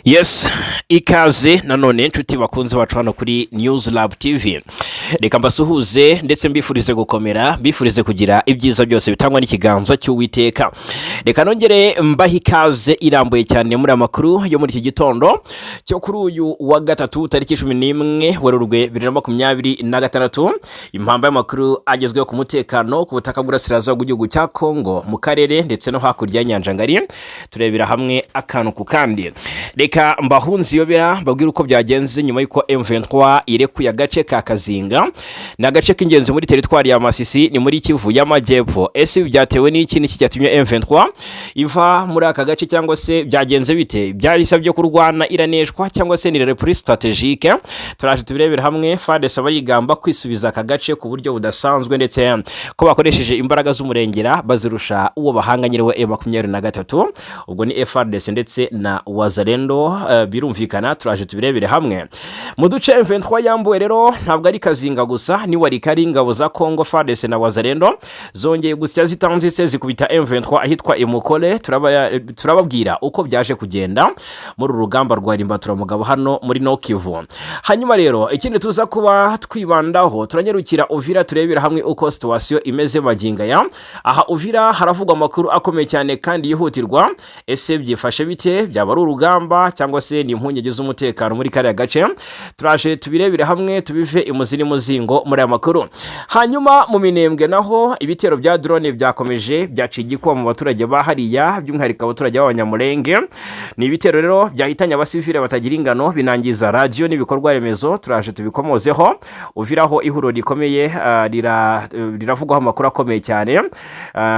Yes, ikaze nanone inshuti bakunze bacu hano kuri News Lab TV. Reka mbasuhuze ndetse mbifurize gukomera, mbifurize kugira ibyiza byose bitangwa n'ikiganza cy'Uwiteka. Reka nongere mbahe ikaze irambuye cyane muri amakuru yo muri iki gitondo cyo kuri uyu wa gatatu, tariki 11 Werurwe 2026. Impamba y'amakuru agezweho ku mutekano ku butaka bw'Urasirazuba bw'igihugu cya Kongo, mu karere ndetse no hakurya y'inyanja ngari, turebera hamwe akantu ku kandi. Reka mbahunze iyobera, mbabwire uko byagenze nyuma y'uko M23 irekuye agace ka Kazinga. Ni agace k'ingenzi muri teritwari ya Masisi, ni muri Kivu y'Amajyepfo. Ese ibi byatewe n'iki? N'iki cyatumye M23 iva muri aka gace, cyangwa se byagenze bite? Byabisabye kurwana iraneshwa, cyangwa se ni repli stratégique? Turaje tubirebera hamwe. FARDC barigamba kwisubiza aka gace ku buryo budasanzwe, ndetse ko bakoresheje imbaraga z'umurengera bazirusha uwo bahanganye we M23. Ubwo ni FARDC ndetse na Wazalendo, birumvikana. Turaje tubirebere hamwe mu duce M23 yambuwe. Rero ntabwo ari Kazinga gusa, ni Walikale. Ingabo za Congo, FARDC na Wazalendo, zongeye gusya zitanzitse, zikubita M23 ahitwa Imukole. Turababwira uko byaje kugenda muri uru rugamba rwa Rimbaturamugabo hano muri Nord Kivu. Hanyuma rero ikindi tuza kuba twibandaho, turanyarukira Uvira, turebera hamwe uko situation imeze magingo aya. Aha Uvira haravugwa amakuru akomeye cyane kandi yihutirwa. Ese byifashe bite? Byaba ari urugamba, cyangwa se ni impungenge z'umutekano muri kariya gace? Turaje tubirebere hamwe, tubive imuzi n'umuzingo muri aya makuru. Hanyuma mu Minembwe naho ibitero bya drone byakomeje, byaciye igikuba mu baturage ba hariya, by'umwihariko abaturage b'Abanyamulenge. Ni ibitero rero byahitanye abasivile batagira ingano, binangiza radiyo n'ibikorwa remezo. Turaje tubikomozeho. Uviraho ihuriro rikomeye, riravugwaho amakuru akomeye cyane,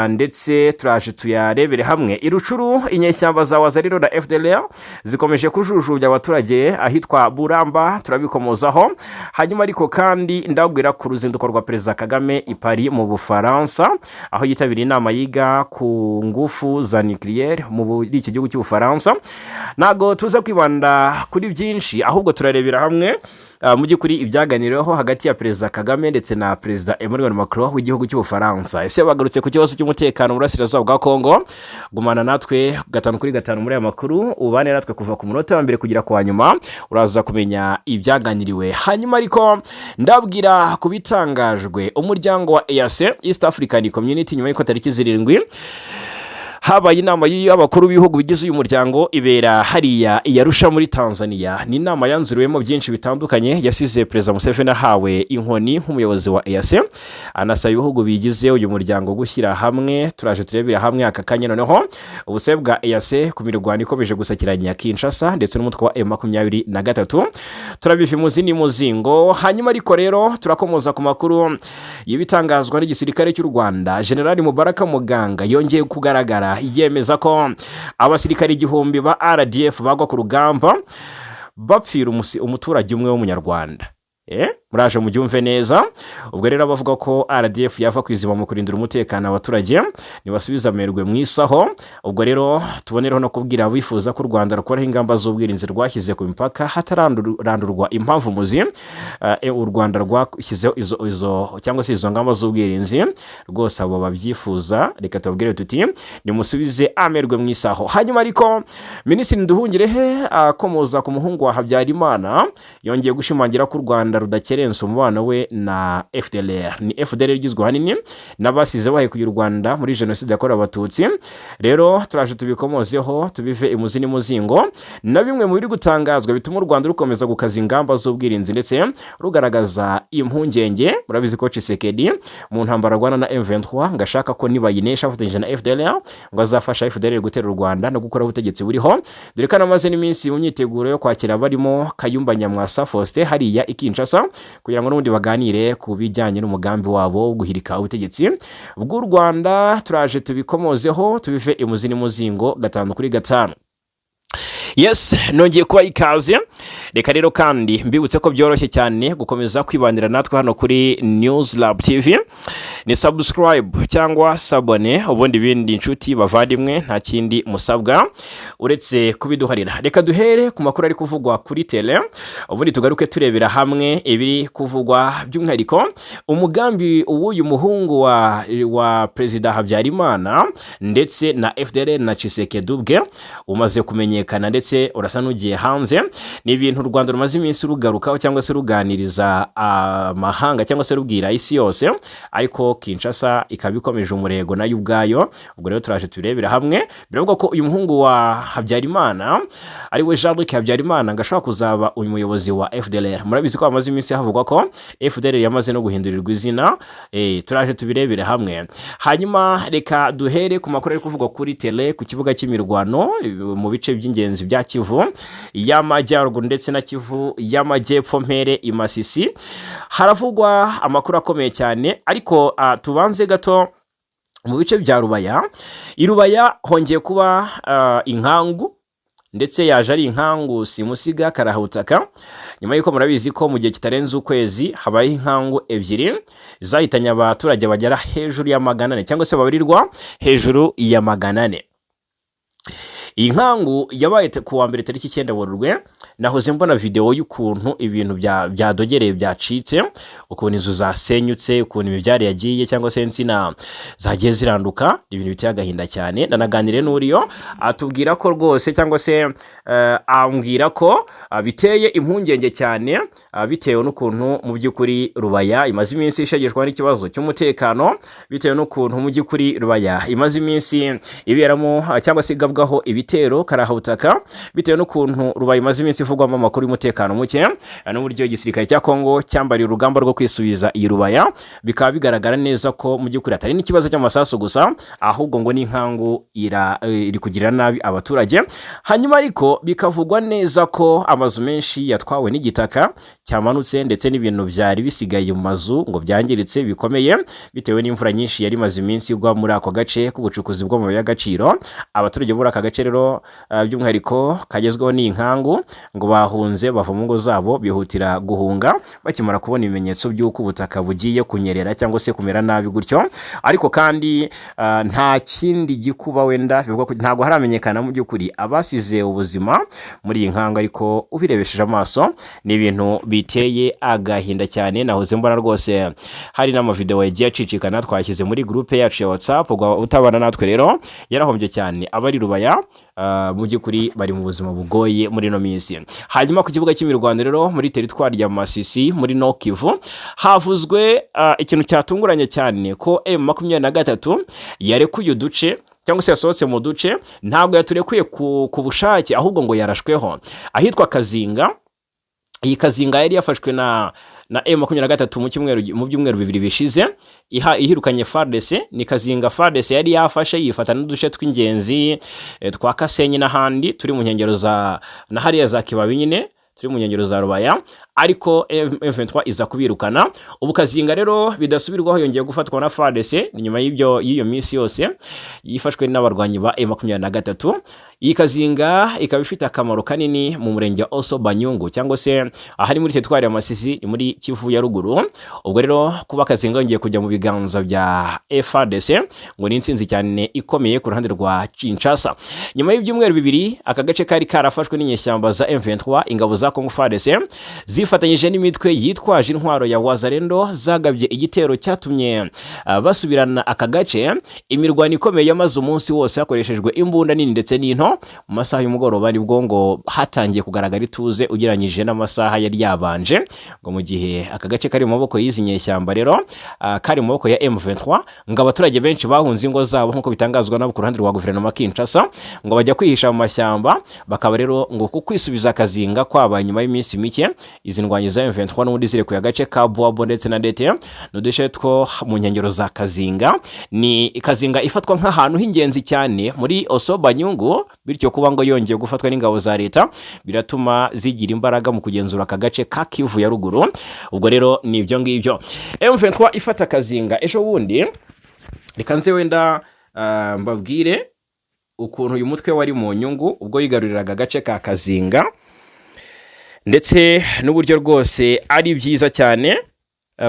ndetse turaje tuyarebere hamwe. I Rutshuru inyeshyamba za Wazalendo na FDLR zikomeje kujujubya abaturage ahitwa Buramba, turabikomozaho. Hanyuma ariko kandi ndabwira ku ruzinduko rwa Perezida Kagame i Paris mu Bufaransa, aho yitabiriye inama yiga ku ngufu za nucléaire muri iki gihugu cy'Ubufaransa. Ntabwo tuza kwibanda kuri byinshi, ahubwo turarebera hamwe mu by'ukuri ibyaganiriweho hagati ya Perezida Kagame ndetse na Perezida Emmanuel Macron w'igihugu cy'Ubufaransa. Ese bagarutse ku kibazo cy'umutekano mu burasirazuba bwa Kongo? Gumana natwe gatanu kuri gatanu muri aya makuru, ubane natwe kuva ku munota wa mbere kugera ku wa nyuma, uraza kumenya ibyaganiriwe. Hanyuma ariko ndabwira ku bitangajwe umuryango wa EAC, East African Community, nyuma y'uko tariki 7 habaye inama y'abakuru b'ibihugu bigize uyu muryango, ibera hariya i Arusha muri Tanzania. Ni inama yanzuriwemo byinshi bitandukanye, yasize Perezida Museveni ahawe inkoni nk'umuyobozi wa EAC, anasaba ibihugu bigize uyu muryango gushyira hamwe. Turaje turebera hamwe aka kanya noneho ubusabe bwa EAC ku mirwano ikomeje gusakiranya Kinshasa ndetse n'umutwe wa M23. Turabiva imuzi n'umuzingo. Hanyuma ariko rero turakomoza ku makuru y'ibitangazwa n'igisirikare cy'u Rwanda. Generali Mubaraka Muganga yongeye kugaragara yemeza ko abasirikare 1000 ba RDF bagwa ku rugamba bapfira umuturage umwe w'Umunyarwanda. Muraje mubyumve neza. Ubwo rero abavuga ko RDF yava ku izima mu kurindira umutekano abaturage, ntibasubiza amerwe mu isaho. Ubwo rero tubonereho no kubwira abifuza ko u Rwanda rukoraho ingamba z'ubwirinzi rwashyize ku mipaka hatararandurwa impamvu muzi u Rwanda rwashyizeho izo cyangwa se izo ngamba z'ubwirinzi. Rwose abo babyifuza, reka tubabwire tuti nimusubize amerwe mu isaho. Hanyuma ariko Minisitiri Nduhungirehe akomoza ku muhungu wa Habyarimana, yongeye gushimangira ko u Rwanda rudakerensa umubano we na FDLR. Ni FDLR igizwe ahanini n'abasize bahekuye u Rwanda muri Jenoside yakorewe Abatutsi. Rero turaje tubikomozeho, tubive imuzi n'umuzingo, na bimwe mu biri gutangazwa bituma u Rwanda rukomeza gukaza ingamba z'ubwirinzi ndetse rugaragaza impungenge. Murabizi ko Tshisekedi mu ntambara arwana na M23 ngo ashaka ko nibayinesha afatanyije na FDLR, ngo azafasha FDLR gutera u Rwanda no gukora ubutegetsi buriho, dore ko anamaze n'iminsi mu myiteguro yo kwakira barimo Kayumba Nyamwasa Faustin hariya i Kinshasa, kugira ngo n'ubundi baganire ku bijyanye n'umugambi wabo wo guhirika ubutegetsi bw'u Rwanda. Turaje tubikomozeho, tubive imuzi n'umuzingo gatanu kuri gatanu. Yes, nongeye kuba ikaze. Reka rero kandi mbibutse ko byoroshye cyane gukomeza kwibanira natwe hano kuri News Lab TV. Ni subscribe cyangwa s'abonner, ubundi ibindi, inshuti bavandimwe, nta kindi musabwa uretse kubiduharira. Reka duhere ku makuru ari kuvugwa kuri terrain, ubundi tugaruke turebera hamwe ibiri kuvugwa, by'umwihariko umugambi w'uyu muhungu wa Perezida Habyarimana ndetse na FDLR na Tshisekedi ubwe umaze kumenyekana ndetse urasa n'ugiye hanze. Ni ibintu u Rwanda rumaze iminsi rugarukaho cyangwa se ruganiriza amahanga cyangwa se rubwira isi yose, ariko Kinshasa ikaba ikomeje umurego nayo ubwayo. Ubwo rero turaje turebera hamwe. Biravuga ko uyu muhungu wa Habyarimana, ari we Jean Luc Habyarimana, ngo ashobora kuzaba uyu muyobozi wa FDLR. Murabizi ko hamaze iminsi havugwa ko FDLR yamaze no guhindurirwa izina. Turaje tubirebere hamwe. Hanyuma reka duhere ku makuru ari kuvugwa kuri terrain, ku kibuga cy'imirwano mu bice by'ingenzi bya Kivu y'Amajyaruguru ndetse na Kivu y'Amajyepfo, mpere i Masisi. Haravugwa amakuru akomeye cyane, ariko tubanze gato mu bice bya Rubaya. I Rubaya hongeye kuba inkangu, ndetse yaje ari inkangu simusiga karahutaka, nyuma y'uko murabizi ko mu gihe kitarenze ukwezi habayeho inkangu ebyiri zahitanye abaturage bagera hejuru ya 400, cyangwa se babarirwa hejuru ya 400. Iyi nkangu yabaye ku wa mbere tariki 9 Werurwe. Nahoze mbona videwo y'ukuntu ibintu byadogereye, byacitse, ukuntu inzu zasenyutse, ukuntu imibyare yagiye cyangwa se insina zagiye ziranduka. Ibintu biteye agahinda cyane. Nanaganiriye n'uriyo, atubwira ko rwose, cyangwa se ambwira ko biteye impungenge cyane, bitewe n'ukuntu mu by'ukuri Rubaya imaze iminsi ishegeshwa n'ikibazo cy'umutekano, bitewe n'ukuntu mu by'ukuri Rubaya imaze iminsi iberamo cyangwa se igabwaho ibitero karahabutaka, bitewe n'ukuntu Rubaya imaze iminsi ivugwamo amakuru y'umutekano muke, n'uburyo igisirikare cya Kongo cyambariye urugamba rwo kwisubiza iyi Rubaya. Bikaba bigaragara neza ko mu by'ukuri atari n'ikibazo cy'amasasu gusa, ahubwo ngo n'inkangu iri kugirira nabi abaturage. Hanyuma ariko bikavugwa neza ko amazu menshi yatwawe n'igitaka cyamanutse, ndetse n'ibintu byari bisigaye mu mazu ngo byangiritse bikomeye bitewe n'imvura nyinshi yari imaze iminsi igwa muri ako gace k'ubucukuzi bw'amabuye y'agaciro. Abaturage muri aka gace rero, by'umwihariko kagezweho n'iyi nkangu, ngo bahunze bava mu ngo zabo, bihutira guhunga bakimara kubona ibimenyetso by'uko ubutaka bugiye kunyerera cyangwa se kumera nabi gutyo. Ariko kandi nta kindi gikuba wenda bivugwa ntabwo haramenyekana mu by'ukuri abasize ubuzima muri iyi nkangu, ariko ubirebesheje amaso ni ibintu biteye agahinda cyane. Nahoze mbona rwose hari n'amavideo yagiye acicikana, twashyize muri groupe yacu ya WhatsApp. Ubwo utabana natwe rero yarahombye cyane. Abari Rubaya mu by'ukuri bari mu buzima bugoye muri ino minsi. Hanyuma ku kibuga cy'imirwano rero muri teritwari ya Masisi muri Nord Kivu havuzwe ikintu cyatunguranye cyane, ko M23 yarekuye uduce cyangwa se yasohotse mu duce. Ntabwo yaturekuye ku bushake, ahubwo ngo yarashweho ahitwa Kazinga. Iyi Kazinga yari yafashwe na M23 mu byumweru 2 bishize, ihirukanye FARDC. Ni Kazinga FARDC yari yafashe, yifata n'uduce tw'ingenzi twa Kasenyi n'ahandi turi mu nkengero za na hariya za Kibabi nyine, turi mu nkengero za Rubaya, ariko M23 iza kubirukana. Ubu Kazinga rero bidasubirwaho yongeye gufatwa na FARDC nyuma y'iyo minsi yose yifashwe n'abarwanyi ba M23. Iyi Kazinga ikaba ifite akamaro kanini mu murenge wa Oso Banyungu, cyangwa se ahari muri teritwari ya Masisi, ni muri Kivu ya Ruguru. Ubwo rero kuba Kazinga yongeye kujya mu biganza bya FARDC ngo ni intsinzi cyane ikomeye ku ruhande rwa Kinshasa. Nyuma y'ibyumweru 2 aka gace kari karafashwe n'inyeshyamba za M23, ingabo za Congo FARDC zifatanyije n'imitwe yitwaje intwaro ya Wazalendo zagabye igitero cyatumye basubirana aka gace. Imirwano ikomeye yamaze umunsi wose hakoreshejwe imbunda nini ndetse n'into. Mu masaha y'umugoroba nibwo ngo hatangiye kugaragara ituze ugereranyije n'amasaha yari yabanje. Ngo mu gihe aka gace kari mu maboko y'izi nyeshyamba rero, kari mu maboko ya M23, ngo abaturage benshi bahunze ingo zabo, nk'uko bitangazwa nabo ku ruhande rwa guverinoma Kinshasa, ngo bajya kwihisha mu mashyamba. Bakaba rero ngo ku kwisubiza Kazinga kwabaye nyuma y'iminsi mike izi ndwanyi za M23 n'ubundi zirekuye agace ka Bwabo ndetse na Ndete, n'uduce two mu nkengero za Kazinga. Ni Kazinga ifatwa nk'ahantu h'ingenzi cyane muri Oso Banyungu, bityo kuba ngo yongeye gufatwa n'ingabo za leta biratuma zigira imbaraga mu kugenzura aka gace ka Kivu ya Ruguru. Ubwo rero ni ibyo ngibyo. M23 ifata Kazinga ejo bundi, reka nze wenda mbabwire ukuntu uyu mutwe wari mu nyungu ubwo yigaruriraga agace ka Kazinga. Ndetse n'uburyo rwose ari byiza cyane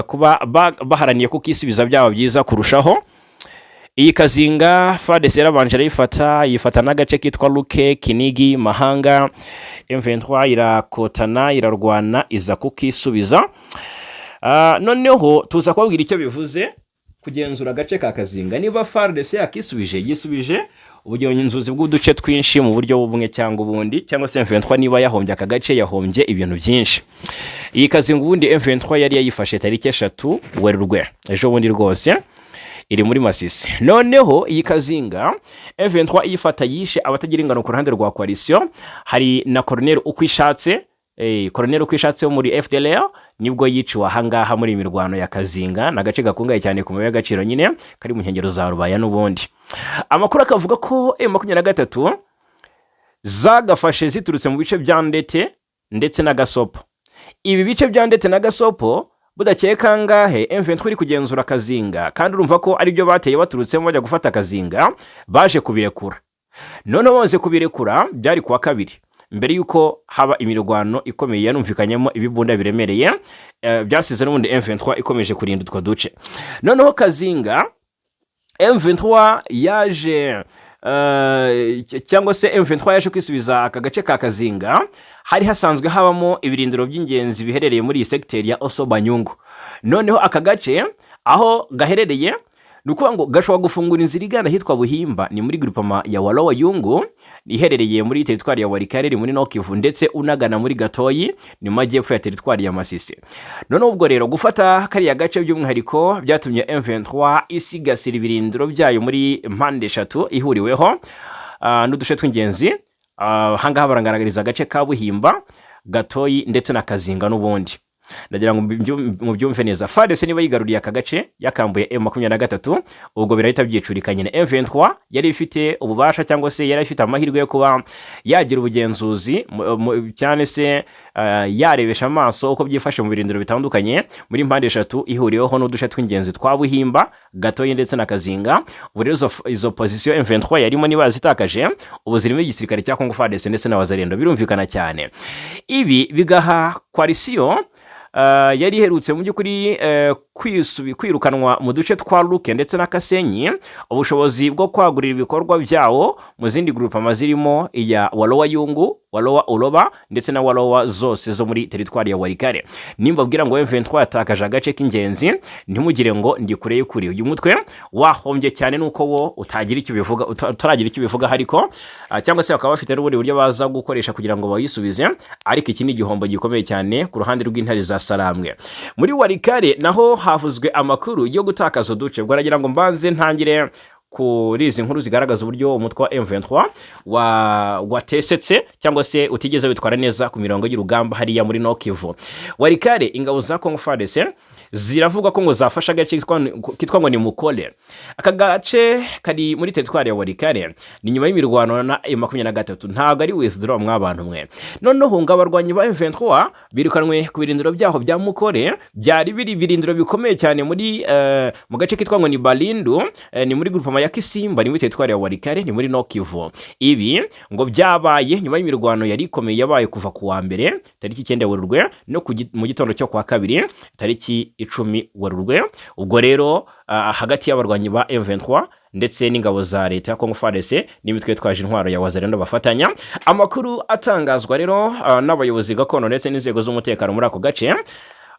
kuba baharaniye kukisubiza, byaba byiza kurushaho. Iyi Kazinga FARDC yarabanje arayifata, yifata n'agace kitwa Luke, Kinigi, Mahanga. M23 irakotana, irarwana, iza kukisubiza. Noneho tuza kubabwira icyo bivuze kugenzura agace ka Kazinga. Niba FARDC yakisubije, yisubije ubugenzuzi bw'uduce twinshi mu buryo bumwe cyangwa ubundi, cyangwa se M23 niba yahombye aka gace, yahombye ibintu byinshi. Iyi Kazinga ubundi M23 yari yayifashe tariki 3 Werurwe, ejo bundi rwose, iri muri Masisi. Noneho iyi Kazinga M23 iyifata, yishe abatagira ingano ku ruhande rwa coalition. Hari na Colonel Ukwishatse, Colonel Ukwishatse wo muri FDLR, nibwo yiciwe ahangaha muri iyi mirwano ya Kazinga. Ni agace gakungahaye cyane ku mabuye y'agaciro nyine, kari mu nkengero za Rubaya n'ubundi. Amakuru akavuga ko M23 zagafashe ziturutse mu bice bya Ndete ndetse na Gasopo. Ibi bice bya Ndete na Gasopo, budakeye kangahe M23 iri kugenzura Kazinga, kandi urumva ko aribyo bateye baturutsemo bajya gufata Kazinga, baje kubirekura. Noneho bamaze kubirekura, byari kuwa kabiri, mbere y'uko haba imirwano ikomeye yanumvikanyemo ibibunda biremereye, byasize n'ubundi M23 ikomeje kurinda utwo duce. Noneho Kazinga M23 yaje cyangwa se M23 yaje kwisubiza aka gace ka Kazinga, hari hasanzwe habamo ibirindiro by'ingenzi biherereye muri iyi segiteri ya Osso Banyungu. Noneho aka gace aho gaherereye, ni ukuvuga ngo gashobora gufungura inzira igana ahitwa Buhimba, ni muri groupement ya Walowa Yungu, iherereye muri teritwari ya Walikale, iri muri Nord-Kivu, ndetse unagana muri Gatoyi, ni mu majyepfo ya teritwari ya Masisi. Noneho ubwo rero gufata kariya gace by'umwihariko byatumye M23 isigasira ibirindiro byayo muri mpande eshatu ihuriweho n'uduce tw'ingenzi. Ahangaha barangaragariza agace ka Buhimba, Gatoyi ndetse na Kazinga. N'ubundi ndagira ngo mubyumve neza. FARDC niba yigaruriye aka gace, yakambuye M23, ubwo birahita byicurika nyine. M23 yari ifite ububasha cyangwa se yari ifite amahirwe yo kuba yagira ubugenzuzi cyane se yarebesha amaso uko byifashe mu birindiro bitandukanye muri mpande eshatu ihuriweho n'uduce tw'ingenzi twa Buhimba, Gatoyi ndetse na Kazinga. Ubu rero izo position M23 yarimo niba yazitakaje, ubu zirimo igisirikare cya Congo FARDC ndetse na Wazalendo, birumvikana cyane. Ibi bigaha coalition yari iherutse mu by'ukuri kwirukanwa mu duce twa Luke ndetse na Kasenyi ubushobozi bwo kwagurira ibikorwa byawo mu zindi groupement, zirimo iya Walowa Yungu, Walowa Uroba ndetse na Walowa zose zo muri teritwari ya Walikale. Nimba abwira ngo M23 yatakaje agace k'ingenzi, ntimugire ngo ndi kure y'ukuri. Uyu mutwe wahombye cyane, nuko wo utagira icyo ubivuga, utaragira icyo ubivuga ariko, cyangwa se bakaba bafite n'ubundi buryo baza gukoresha kugira ngo bayisubize. Ariko iki ni igihombo gikomeye cyane ku ruhande rw'intare za Sarambwe. Muri Walikale naho havuzwe amakuru yo gutakaza uduce. Ubwo aragira ngo mbanze ntangire kuri izi nkuru zigaragaza uburyo umutwe wa M23 watesetse cyangwa se utigeze witwara neza ku mirongo y'urugamba hariya muri Nord-Kivu. Walikale, ingabo za Congo FARDC ziravuga ko ngo zafashe agace kitwa ngo ni Mukole. Aka gace kari muri teritwari ya Walikale, ni nyuma y'imirwano na M23. Ntabwo ari withdraw mw'abantu mwe. Noneho ngo abarwanyi ba M23 birukanwe ku birindiro byaho bya Mukole, byari biri birindiro bikomeye cyane muri mu gace kitwa ngo ni Balindu, ni muri groupement ya Kisimba, ni muri teritwari ya Walikale, ni muri Nord-Kivu. Ibi ngo byabaye nyuma y'imirwano yari ikomeye yabaye kuva ku wa mbere tariki 9 Werurwe no mu gitondo cyo kwa kabiri tariki 10 Werurwe. Ubwo rero hagati y'abarwanyi ba M23 ndetse n'ingabo za leta ya Congo FARDC n'imitwe yitwaje intwaro ya Wazalendo bafatanya. Amakuru atangazwa rero n'abayobozi gakondo ndetse n'inzego z'umutekano muri ako gace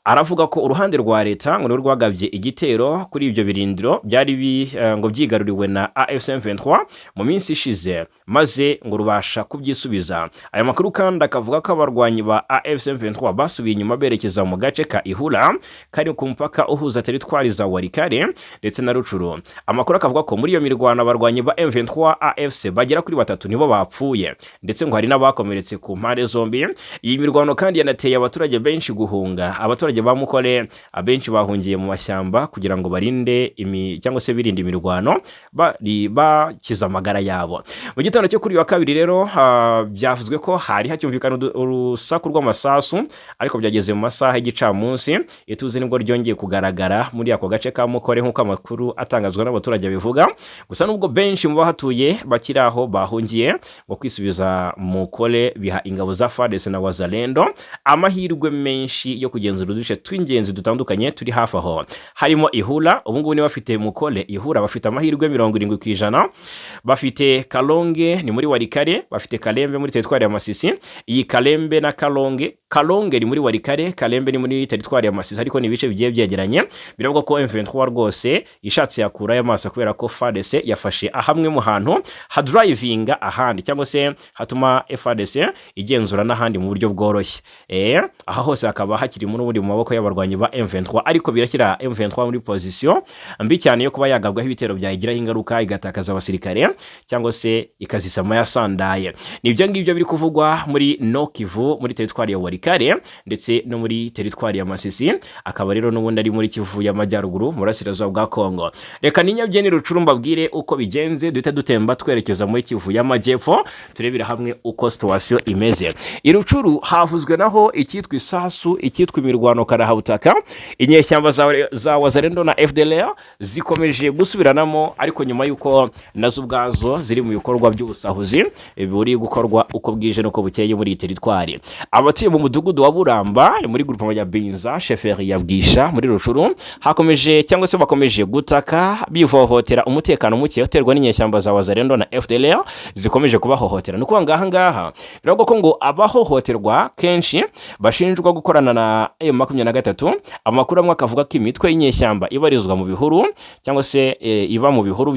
aravuga ko uruhande rwa leta ngo niwe rwagabye igitero kuri ibyo birindiro byari ngo byigaruriwe na AFC M23 mu minsi ishize, maze ngo rubasha kubyisubiza. Aya makuru kandi akavuga ko abarwanyi ba AFC M23 basubiye inyuma berekeza mu gace ka Ihura, kari ku mupaka uhuza teritwari za Walikale ndetse na Rutshuru. Amakuru akavuga ko muri iyo mirwano abarwanyi ba M23 AFC bagera kuri batatu nibo bapfuye, ndetse ngo hari n'abakomeretse ku mpande zombi. Iyi mirwano kandi yanateye abaturage benshi guhunga. Abaturage Abaturage ba Mukore abenshi bahungiye mu mashyamba kugira ngo barinde cyangwa se birinde imirwano, bari bakiza amagara yabo. Mu gitondo cyo kuri uyu wa kabiri rero, byavuzwe ko hari hacyumvikana urusaku rw'amasasu, ariko byageze mu masaha y'igicamunsi ituze nibwo ryongeye kugaragara muri ako gace ka Mukore, nk'uko amakuru atangazwa n'abaturage bivuga. Gusa nubwo benshi mu bahatuye bakiri aho bahungiye, ngo kwisubiza Mukore biha ingabo za FARDC na Wazalendo amahirwe menshi yo kugenzura uduce tw'ingenzi dutandukanye turi hafi aho, harimo Ihura. Ubu ngubu niba bafite Mukore, Ihura bafite amahirwe 70%. Bafite Kalonge, ni muri Walikale, bafite Kalembe muri teritwari ya Masisi. Iyi Kalembe na Kalonge, Kalonge ni muri Walikale, Kalembe ni muri teritwari ya Masisi, ariko ni ibice bigiye byegeranye. Biravuga ko M23 rwose ishatse yakurayo amaso, kubera ko FARDC yafashe ahamwe mu hantu hadrivinga ahandi, cyangwa se hatuma FARDC igenzura n'ahandi mu buryo bworoshye. Aha hose hakaba hakiri n'ubundi mu maboko y'abarwanyi ba M23, ariko birashyira M23 muri position mbi cyane yo kuba yagabwaho ibitero byayigiraho ingaruka, igatakaza abasirikare cyangwa se ikazisama yasandaye. Ni ibyo ngibyo biri kuvugwa muri Nord Kivu, muri teritwari ya Walikale ndetse no muri teritwari ya Masisi, akaba rero n'ubundi ari muri Kivu y'Amajyaruguru, mu burasirazuba bwa Kongo. Reka ninyabyeni Rutshuru mbabwire uko bigenze, duhite dutemba twerekeza muri Kivu y'Amajyepfo, turebera hamwe uko situation imeze. I Rutshuru havuzwe naho icyitwa isasu, icyitwa imirwano karahabutaka. Inyeshyamba za Wazalendo na FDLR zikomeje gusubiranamo, ariko nyuma y'uko nazo ubwazo ziri mu bikorwa by'ubusahuzi buri gukorwa uko bwije n'uko bukeye muri iyi teritwari. Abatuye mu mudugudu wa Buramba muri groupement ya Binza, chefferie ya Bwisha muri Rutshuru, hakomeje cyangwa se bakomeje gutaka bivohotera umutekano muke uterwa n'inyeshyamba za Wazalendo na FDLR zikomeje kubahohotera. Ni ukuvuga ngaha ngaha biravuga ko ngo abahohoterwa kenshi bashinjwa gukorana na M23. Amakuru amwe akavuga ko imitwe y'inyeshyamba ibarizwa mu bihuru, cyangwa se iba mu bihuru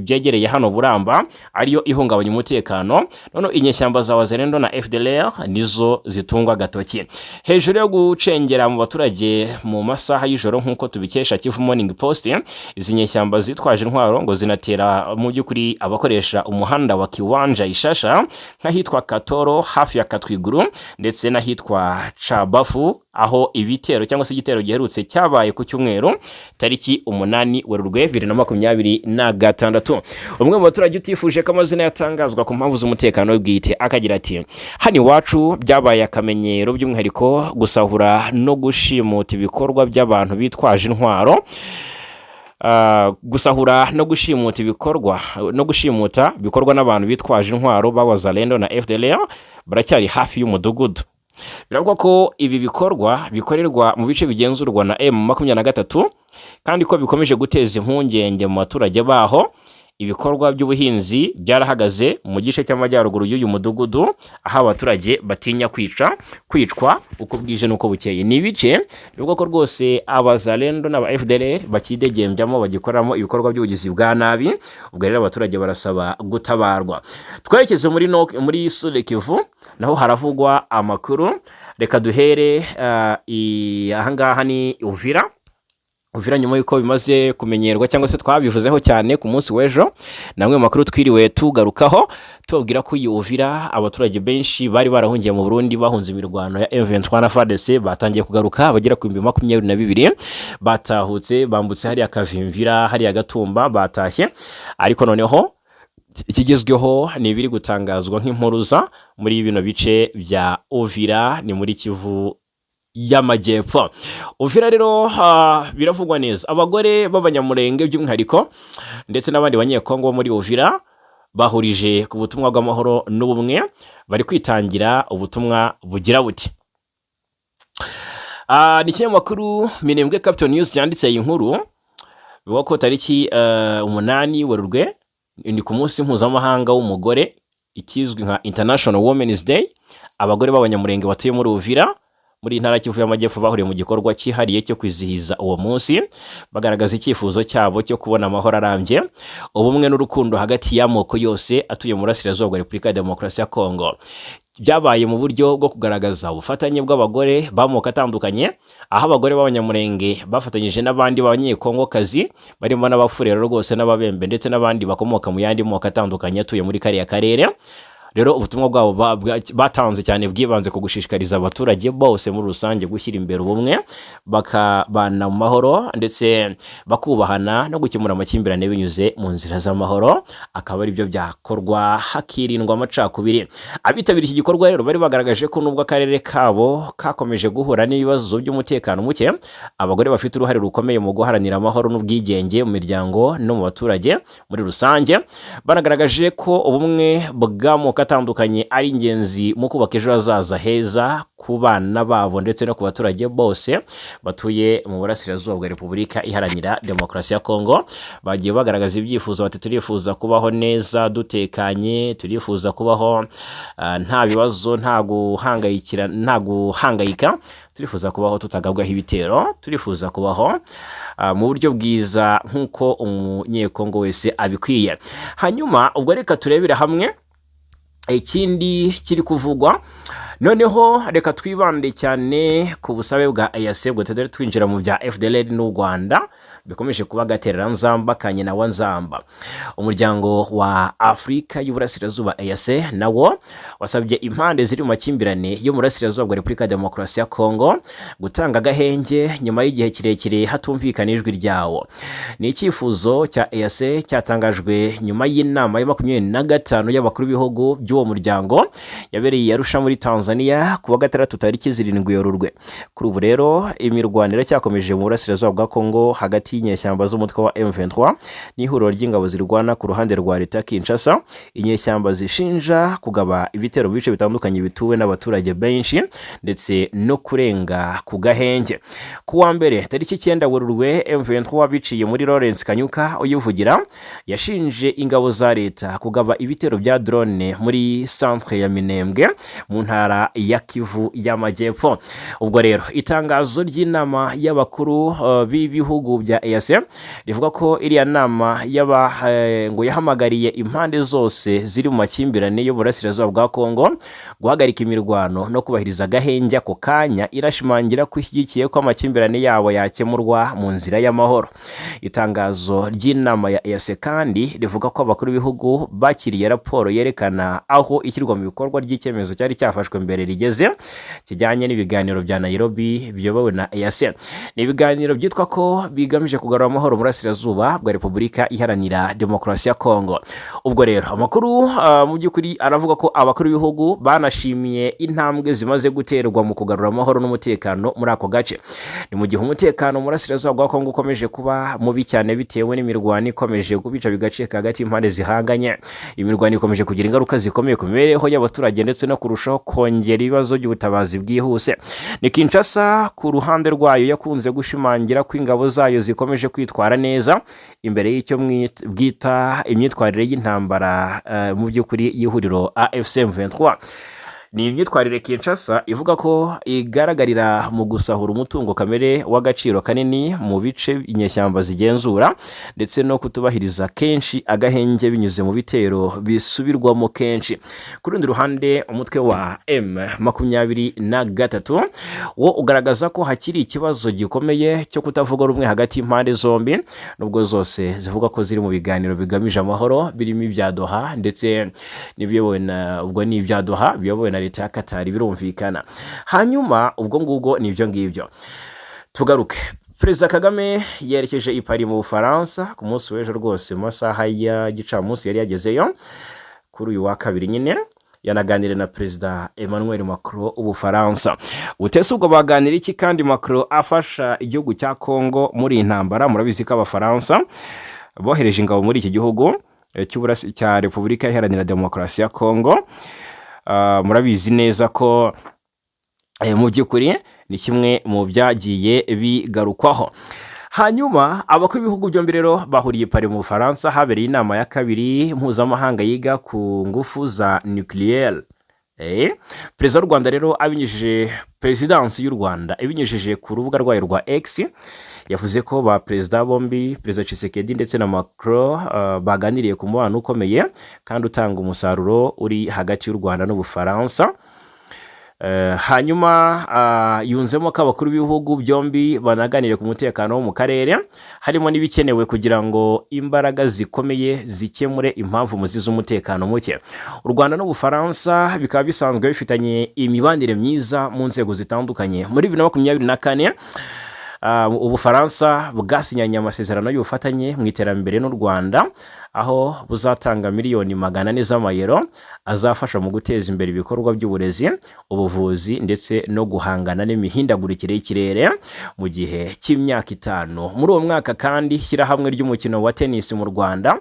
byegereye hano Buramba, ariyo ihungabanya umutekano. Noneho inyeshyamba za Wazalendo na FDLR nizo zitungwa agatoki hejuru yo gucengera mu baturage mu masaha y'ijoro, nk'uko tubikesha Kivu Morning Post. Izi nyeshyamba zitwaje intwaro ngo zinatera mu by'ukuri abakoresha umuhanda wa Kiwanja Ishasha, nk'ahitwa Katoro hafi ya Katwiguru, ndetse n'ahitwa Cabafu, aho ibitero cyangwa se igitero giherutse cyabaye ku cyumweru tariki 8 Werurwe 2026. Umwe mu baturage utifuje ko amazina yatangazwa ku mpamvu z'umutekano we bwite akagira ati: "Hano iwacu byabaye akamenyero, by'umwihariko gusahura no gushimuta ibikorwa by'abantu bitwaje intwaro. Gusahura no gushimuta ibikorwa no gushimuta bikorwa n'abantu bitwaje intwaro ba Wazalendo na FDLR baracyari hafi y'umudugudu." Biravugwa ko ibi bikorwa bikorerwa mu bice bigenzurwa na M23, kandi ko bikomeje guteza impungenge mu baturage baho. Ibikorwa by'ubuhinzi byarahagaze mu gice cy'amajyaruguru y'uyu mudugudu, aho abaturage batinya kwicwa uko bwije n'uko bukeye. Ni ibice bivugwa ko rwose Abazalendo n'aba FDLR bakidegembyamo, bagikoramo ibikorwa by'ubugizi bwa nabi. Ubwo rero abaturage barasaba gutabarwa. Twerekeze muri Sud Kivu, naho haravugwa amakuru. Reka duhere ahangaha ni Uvira. Uvira, nyuma y'uko bimaze kumenyerwa cyangwa se twabivuzeho cyane ku munsi w'ejo, namwe mu makuru twiriwe tugarukaho tubabwira ko iyi Uvira abaturage benshi bari barahungiye mu Burundi bahunze imirwano ya M23 na FARDC batangiye kugaruka. Abagera ku 22,000 batahutse, bambutse hariya Kavimvira, hariya Gatumba, batashye. Ariko noneho ikigezweho ni ibiri gutangazwa nk'impuruza muri bino bice bya Uvira, ni muri Kivu y'Amajyepfo. Uvira rero biravugwa neza, abagore b'Abanyamurenge by'umwihariko ndetse n'abandi Banyekongo bo muri Uvira bahurije ku butumwa bw'amahoro n'ubumwe, bari kwitangira ubutumwa bugira buti: Ni ikinyamakuru Minembwe Capital News cyanditse iyi nkuru. Bivuga ko tariki 8 Werurwe ni ku munsi mpuzamahanga w'umugore, ikizwi nka International Women's Day, abagore b'Abanyamurenge batuye muri Uvira, muri iyi ntara ya Kivu y'Amajyepfo, bahuriye mu gikorwa cyihariye cyo kwizihiza uwo munsi, bagaragaza icyifuzo cyabo cyo kubona amahoro arambye, ubumwe n'urukundo hagati y'amoko yose atuye mu burasirazuba bwa Repubulika ya Demokarasi ya Kongo. Byabaye mu buryo bwo kugaragaza ubufatanye bw'abagore b'amoko atandukanye, aho abagore b'Abanyamurenge bafatanyije n'abandi Banyekongokazi barimo n'Abafurero rwose n'Ababembe, ndetse n'abandi bakomoka mu yandi moko atandukanye atuye muri kariya karere. Rero ubutumwa bwabo batanze cyane bwibanze ku gushishikariza abaturage bose muri rusange gushyira imbere ubumwe, bakabana mu mahoro ndetse bakubahana, no gukemura amakimbirane binyuze mu nzira z'amahoro, akaba ari byo byakorwa hakirindwa amacakubiri. Abitabiriye iki gikorwa rero bari bagaragaje ko nubwo akarere kabo kakomeje guhura n'ibibazo by'umutekano muke, abagore bafite uruhare rukomeye mu guharanira amahoro n'ubwigenge mu miryango no mu baturage muri rusange. Banagaragaje ko ubumwe bw'amoko atandukanye ari ingenzi mu kubaka ejo hazaza heza ku bana babo ndetse no ku baturage bose batuye mu burasirazuba bwa Repubulika Iharanira Demokarasi ya Kongo. Bagiye bagaragaza ibyifuzo bati: "Turifuza kubaho neza dutekanye, turifuza kubaho nta bibazo, nta guhangayikira, nta guhangayika, turifuza kubaho tutagabwaho ibitero, turifuza kubaho mu buryo bwiza nk'uko Umunyekongo wese abikwiye." Hanyuma ubwo reka turebere hamwe ikindi kiri kuvugwa. Noneho reka twibande cyane ku busabe bwa EAC, ubwo tutari twinjira mu bya FDLR n'u Rwanda bikomeje kuba agatereranzamba ka nyina wa nzamba. Umuryango wa Afurika y'Uburasirazuba, EAC, nawo wasabye impande ziri mu makimbirane yo mu burasirazuba bwa Repubulika ya Demokarasi ya Kongo gutanga agahenge nyuma y'igihe kirekire hatumvikana ijwi ryawo. Ni icyifuzo cya EAC cyatangajwe nyuma y'inama ya 25 y'abakuru b'ibihugu by'uwo muryango yabereye i Arusha muri Tanzania ku wa gatandatu tariki 7 Werurwe. Kuri ubu rero imirwano iracyakomeje mu burasirazuba bwa Kongo hagati y'inyeshyamba z'umutwe wa M23 n'ihuriro ry'ingabo zirwana ku ruhande rwa leta ya Kinshasa, inyeshyamba zishinja kugaba ibitero mu bice bitandukanye bituwe n'abaturage benshi ndetse no kurenga ku gahenge. Ku wa mbere tariki 9 Werurwe, M23 biciye muri Lawrence Kanyuka uyivugira yashinje ingabo za leta kugaba ibitero bya drone muri centre ya Minembwe mu ntara ya Kivu y'Amajyepfo. Ubwo rero itangazo ry'inama y'abakuru b'ibihugu bya EAC rivuga ko iriya nama y'aba ngo yahamagariye impande zose ziri mu makimbirane y'uburasirazuba bwa Kongo guhagarika imirwano no kubahiriza agahenge ako kanya, irashimangira ko ishyigikiye ko amakimbirane yabo yakemurwa mu nzira y'amahoro. Itangazo ry'inama ya EAC kandi rivuga ko abakuru b'ibihugu bakiriye raporo yerekana aho ishyirwa mu bikorwa ry'icyemezo cyari cyafashwe mbere rigeze, kijyanye n'ibiganiro bya Nairobi biyobowe na EAC. Ni ibiganiro byitwa ko bigamije kugarura amahoro mu burasirazuba bwa Repubulika Iharanira Demokarasi ya Kongo. Ubwo rero amakuru mu by'ukuri aravuga ko abakuru b'ibihugu banashimiye intambwe zimaze guterwa mu kugarura amahoro n'umutekano muri ako gace. Ni mu gihe umutekano mu burasirazuba bwa Kongo ukomeje kuba mubi cyane bitewe n'imirwano ikomeje kubica bigacika hagati y'impande zihanganye. Imirwano ikomeje kugira ingaruka zikomeye ku mibereho y'abaturage ndetse no kurushaho kongera ibibazo by'ubutabazi bwihuse. Ni Kinshasa ku ruhande rwayo yakunze gushimangira ko ingabo zayo zikomeje kwitwara neza imbere y'icyo bwita imyitwarire y'intambara mu by'ukuri y'ihuriro AFC M23. Ni imyitwarire Kinshasa ivuga ko igaragarira mu gusahura umutungo kamere w'agaciro kanini mu bice inyeshyamba zigenzura, ndetse no kutubahiriza kenshi agahenge binyuze mu bitero bisubirwamo kenshi. Ku rundi ruhande, umutwe wa M23 wo ugaragaza ko hakiri ikibazo gikomeye cyo kutavuga rumwe hagati y'impande zombi, nubwo zose zivuga ko ziri mu biganiro bigamije amahoro birimo ibya Doha ndetse n'ibiyobowe na, ubwo ni ibya Doha biyobowe na leta ya Qatar, birumvikana. Hanyuma ubwo ngubwo ni ibyo ngibyo. Tugaruke: Perezida Kagame yerekeje i Paris mu Bufaransa ku munsi w'ejo rwose, mu masaha ya gicamunsi yari yagezeyo kuri uyu wa kabiri nyine. Yanaganiriye na Perezida Emmanuel Macron w'Ubufaransa. Utese ubwo baganira iki kandi Macron afasha igihugu cya Congo muri iyi ntambara? Murabizi ko Abafaransa bohereje ingabo muri iki gihugu cya Repubulika Iharanira Demokarasi ya Congo. Murabizi neza ko mu by'ukuri ni kimwe mu byagiye bigarukwaho. Hanyuma abakuru b'ibihugu byombi rero bahuriye i Paris mu Bufaransa, habereye inama ya kabiri mpuzamahanga yiga ku ngufu za nucléaire. Perezida w'u Rwanda rero abinyujije, perezidansi y'u Rwanda ibinyujije ku rubuga rwayo rwa X, yavuze ko ba perezida bombi, Perezida Tshisekedi ndetse na Macron, baganiriye ku mubano ukomeye kandi utanga umusaruro uri hagati y'u Rwanda n'Ubufaransa. Hanyuma yunzemo ko abakuru b'ibihugu byombi banaganire ku mutekano wo mu karere, harimo n'ibikenewe kugira ngo imbaraga zikomeye zikemure impamvu muzi z'umutekano muke. U Rwanda n'Ubufaransa bikaba bisanzwe bifitanye imibanire myiza mu nzego zitandukanye. Muri 2024, Ubufaransa bwasinyanye amasezerano y'ubufatanye mu iterambere n'u Rwanda, aho buzatanga miliyoni 400 z'amayero azafasha mu guteza imbere ibikorwa by'uburezi, ubuvuzi ndetse no guhangana n'imihindagurikire y'ikirere mu gihe cy'imyaka 5. Muri uwo mwaka kandi, ishyirahamwe ry'umukino wa tenisi mu Rwanda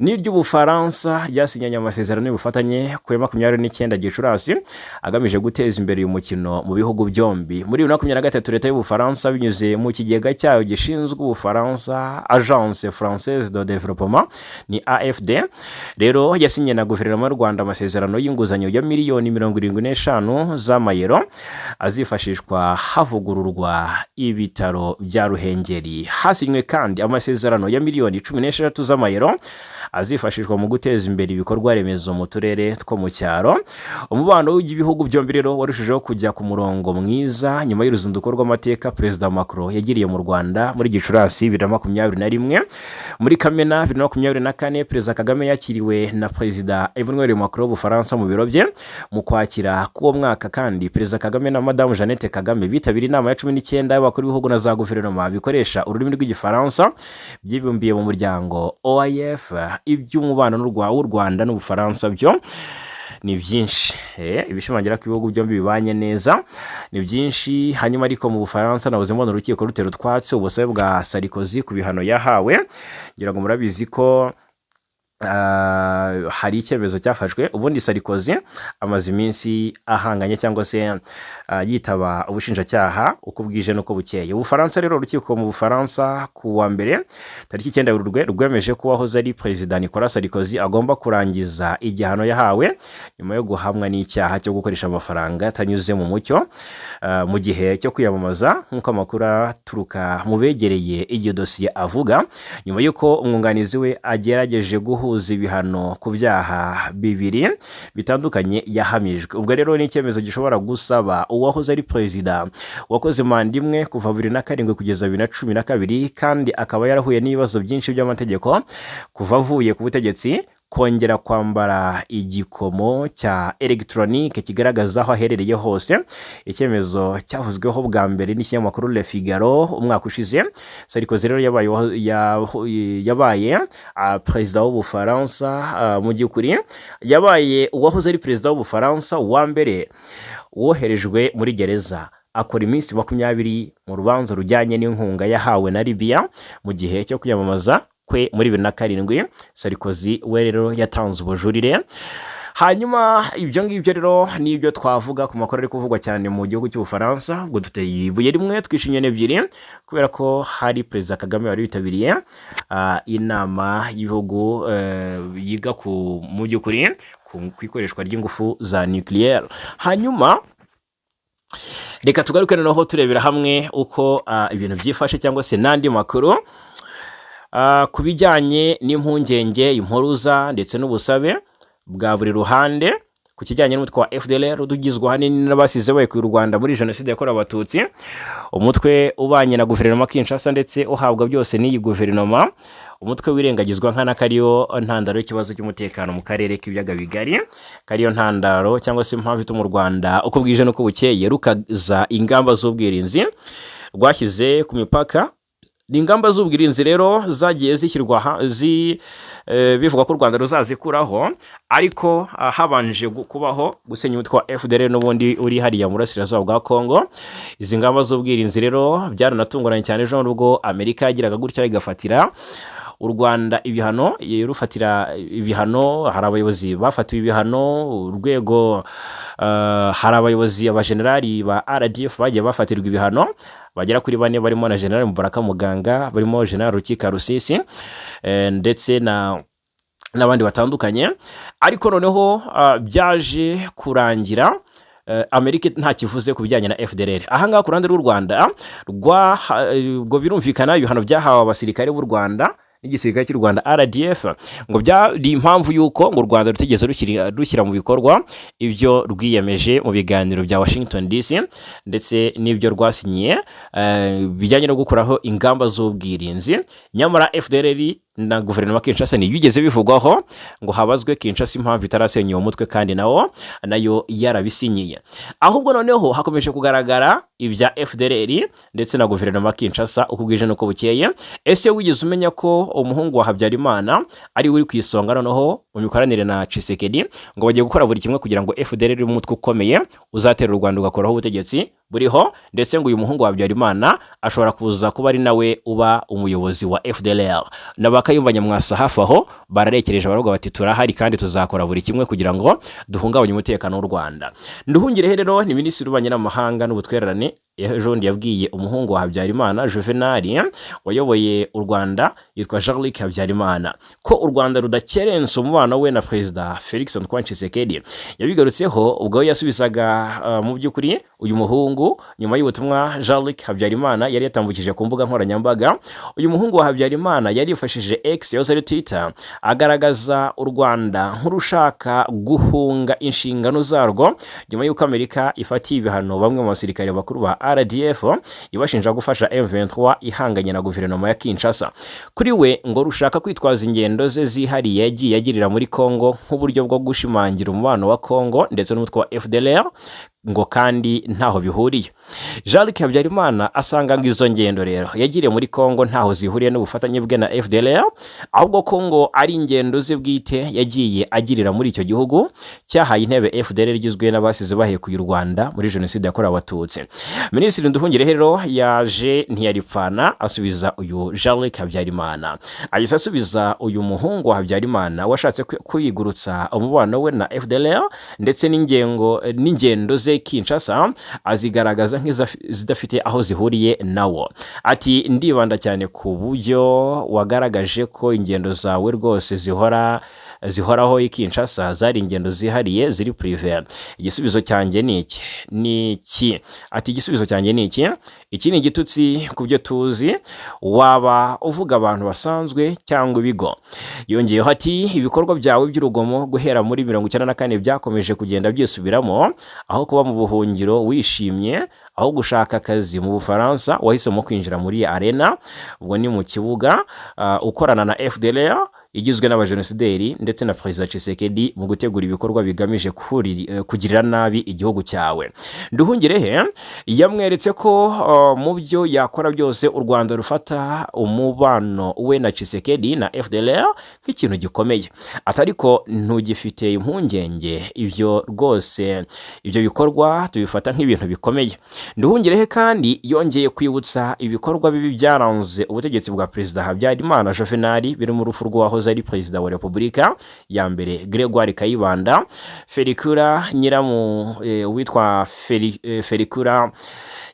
n'iry'Ubufaransa ryasinyanye amasezerano y'ubufatanye ku ya 29 Gicurasi, agamije guteza imbere uyu mukino mu bihugu byombi. Muri 2023, Leta y'Ubufaransa, binyuze mu kigega cyayo gishinzwe Ubufaransa, Agence Française de Développement, ni AFD rero, yasinye na Guverinoma y'u Rwanda amasezerano y'inguzanyo ya miliyoni 75 z'amayero azifashishwa havugururwa ibitaro bya Ruhengeri. Hasinywe kandi amasezerano ya miliyoni 16 z'amayero azifashishwa mu guteza imbere ibikorwa remezo mu turere two mu cyaro. Umubano w'ibihugu byombi rero warushijeho kujya ku murongo mwiza nyuma y'uruzinduko rw'amateka Perezida Macron yagiriye mu Rwanda muri Gicurasi 2021. Muri Kamena 2024, Perezida Kagame yakiriwe na Perezida Emmanuel Macron w'Ubufaransa mu biro bye. Mu Kwakira k'uwo mwaka kandi, Perezida Kagame na Madamu Jeannette Kagame bitabiriye inama ya 19 y'abakuru b'ibihugu na za guverinoma bikoresha ururimi rw'Igifaransa byibumbiye mu muryango OIF. Iby'umubano w'u Rwanda n'Ubufaransa byo ni byinshi. Ibishimangira ko ibihugu byombi bibanye neza ni byinshi. Hanyuma ariko mu Bufaransa nabuze mbona urukiko rutera utwatsi ubusabe bwa Sarkozy ku bihano yahawe. Ngira ngo murabizi ko hari icyemezo cyafashwe. Ubundi Sarkozy amaze iminsi ahanganye cyangwa se yitaba ubushinjacyaha uko bwije n'uko bukeye. Ubufaransa rero, urukiko mu Bufaransa ku wa mbere tariki 9 Werurwe rwemeje ko uwahoze ari Perezida Nicolas Sarkozy agomba kurangiza igihano yahawe nyuma yo guhamwa n'icyaha cyo gukoresha amafaranga atanyuze mu mucyo mu gihe cyo kwiyamamaza, nk'uko amakuru aturuka mu begereye iyo dosiye avuga, nyuma y'uko umwunganizi we agerageje guhuza ibihano ku byaha bibiri bitandukanye yahamijwe. Ubwo rero ni icyemezo gishobora gusaba uwahoze ari perezida wakoze manda imwe kuva 2007 kugeza 2012, kandi akaba yarahuye n'ibibazo byinshi by'amategeko kuva avuye ku butegetsi, kongera kwambara igikomo cya elegitoronike kigaragaza aho aherereye hose. Icyemezo cyavuzweho bwa mbere n'ikinyamakuru Le Figaro umwaka ushize. Sarkozy rero yabaye perezida w'Ubufaransa, mu by'ukuri yabaye uwahoze ari perezida w'Ubufaransa wa mbere woherejwe muri gereza, akora iminsi 20 mu rubanza rujyanye n'inkunga yahawe na Libya mu gihe cyo kwiyamamaza kwe muri 2007. Sarkozy we rero yatanze ubujurire. Hanyuma ibyo ngibyo rero nibyo twavuga ku makuru ari kuvugwa cyane mu gihugu cy'Ubufaransa. Ubwo duteye ibuye rimwe twishe inyoni ebyiri, kubera ko hari Perezida Kagame wari witabiriye inama y'ibihugu yiga ku mu by'ukuri ku ikoreshwa ry'ingufu za nucléaire. Hanyuma reka tugaruke noneho turebera hamwe uko ibintu byifashe cyangwa se n'andi makuru ku bijyanye n'impungenge, impuruza ndetse n'ubusabe bwa buri ruhande ku kijyanye n'umutwe wa FDLR, ugizwe ahanini n'abasize bahekuye u Rwanda muri Jenoside yakorewe Abatutsi, umutwe ubanye na Guverinoma Kinshasa ndetse uhabwa byose n'iyi guverinoma, umutwe wirengagizwa nkana ko ariyo ntandaro y'ikibazo cy'umutekano mu karere k'Ibiyaga Bigari, ko ariyo ntandaro cyangwa se impamvu ituma u Rwanda uko bwije n'uko bukeye rukaza ingamba z'ubwirinzi rwashyize ku mipaka. Ni ingamba z'ubwirinzi rero zagize zishyirwa bivugwa ko u Rwanda ruzazikuraho, ariko habanje kubaho gusenya umutwe wa FDLR n'ubundi uri hariya mu burasirazuba bwa Congo. Izi ngamba z'ubwirinzi rero byaranatunguranye cyane ejo nubwo Amerika yagiraga gutya igafatira u Rwanda ibihano, rufatira ibihano. Hari abayobozi bafatiwe ibihano, urwego hari abayobozi, abajenerali ba RDF bagiye bafatirwa ibihano bagera kuri bane, barimo na General Mubaraka Muganga, barimo General Rukika Rusisi, ndetse na n'abandi batandukanye. Ariko noneho byaje kurangira Amerika nta kivuze ku bijyanye na FDLR. Ahangaha ku ruhande rw'u Rwanda ubwo birumvikana ibihano byahawe abasirikare b'u Rwanda n'igisirikare cy'u Rwanda RDF. Ngo byari impamvu y'uko ngo u Rwanda rutigeze rushyira mu bikorwa ibyo rwiyemeje mu biganiro bya Washington DC ndetse n'ibyo rwasinyiye bijyanye no gukuraho ingamba z'ubwirinzi. Nyamara FDLR na guverinoma ya Kinshasa ntibigeze bivugwaho ngo habazwe Kinshasa impamvu itarasenya uwo mutwe kandi nayo yarabisinyiye. Ahubwo noneho hakomeje kugaragara ibya FDLR ndetse na guverinoma ya Kinshasa uko bwije n'uko bukeye. Ese wigeze umenya ko umuhungu wa Habyarimana ari we uri ku isonga noneho mu mikoranire na Tshisekedi, ngo bagiye gukora buri kimwe kugira ngo FDLR, umutwe ukomeye uzatera u Rwanda ugakoraho ubutegetsi buriho, ndetse ngo uyu muhungu wa Habyarimana ashobora kuza kuba ari nawe uba umuyobozi wa FDLR? Na ba Kayumba Nyamwasa hafi aho bararekereje, baravuga bati: "Turahari kandi tuzakora buri kimwe kugira ngo duhungabanye umutekano w'u Rwanda." Nduhungirehe rero ni minisitiri w'ububanyi n'amahanga n'ubutwererane. Ejo bundi yabwiye umuhungu wa Habyarimana Juvenal wayoboye u Rwanda yitwa Jean-Luc Habyarimana ko u Rwanda rudakerensa umubano we na Perezida Felix Antoine Tshisekedi. Yabigarutseho ubwo yasubizaga mu by'ukuri uyu muhungu nyuma y'ubutumwa Jean-Luc Habyarimana yari yatambukije ku mbuga nkoranyambaga. Uyu muhungu wa Habyarimana yarifashishije X, yahoze ari Twitter, agaragaza u Rwanda nk'urushaka guhunga inshingano zarwo nyuma y'uko Amerika ifatiye ibihano bamwe mu basirikare bakuru ba RDF ibashinja gufasha M23 ihanganye na guverinoma ya Kinshasa. Kuri we ngo rushaka kwitwaza ingendo ze zihariye yagiye agirira muri Congo nk'uburyo bwo gushimangira umubano wa Congo ndetse n'umutwe wa FDLR, ngo kandi ntaho bihuriye. Jean Luc Habyarimana asanga ngo izo ngendo rero yagiriye muri Congo ntaho zihuriye n'ubufatanye bwe na FDLR, ahubwo ko ngo ari ingendo ze bwite yagiye agirira muri icyo gihugu cyahaye intebe FDLR igizwe n'abasize bahekuye u Rwanda muri jenoside yakorewe Abatutsi. Minisitiri Nduhungirehe rero yaje ntiyaripfana, asubiza uyu Jean Luc Habyarimana, ahise asubiza uyu muhungu wa Habyarimana washatse kwigurutsa umubano we na FDLR ndetse n'ingendo ze Kinshasa, azigaragaza nk'izidafite aho zihuriye nawo. Ati: "Ndibanda cyane ku buryo wagaragaje ko ingendo zawe rwose zihoraho i Kinshasa zari ingendo zihariye ziri privé. Igisubizo cyanjye ni iki ni iki." Ati: "Igisubizo cyanjye ni iki: iki ni igitutsi ku byo tuzi, waba uvuga abantu basanzwe cyangwa ibigo." Yongeyeho ati: "Ibikorwa byawe by'urugomo guhera muri 94 byakomeje kugenda byisubiramo. Aho kuba mu buhungiro wishimye, aho gushaka akazi mu Bufaransa, wahisemo kwinjira muri arena, ubwo ni mu kibuga, ukorana na FDLR igizwe n'abajenosideri ndetse na Perezida Tshisekedi mu gutegura ibikorwa bigamije kugirira nabi igihugu cyawe." Nduhungirehe yamweretse ko mu byo yakora byose u Rwanda rufata umubano we na Tshisekedi na FDLR nk'ikintu gikomeye. Ati: "Ariko ntugifite impungenge, ibyo rwose, ibyo bikorwa tubifata nk'ibintu bikomeye." Nduhungirehe kandi yongeye kwibutsa ibikorwa bibi byaranze ubutegetsi bwa Perezida Habyarimana Juvenal, birimo urupfu rw'uwahoze ari Perezida wa Repubulika ya mbere Gregoire Kayibanda, Felicula Nyiramu witwa Felicula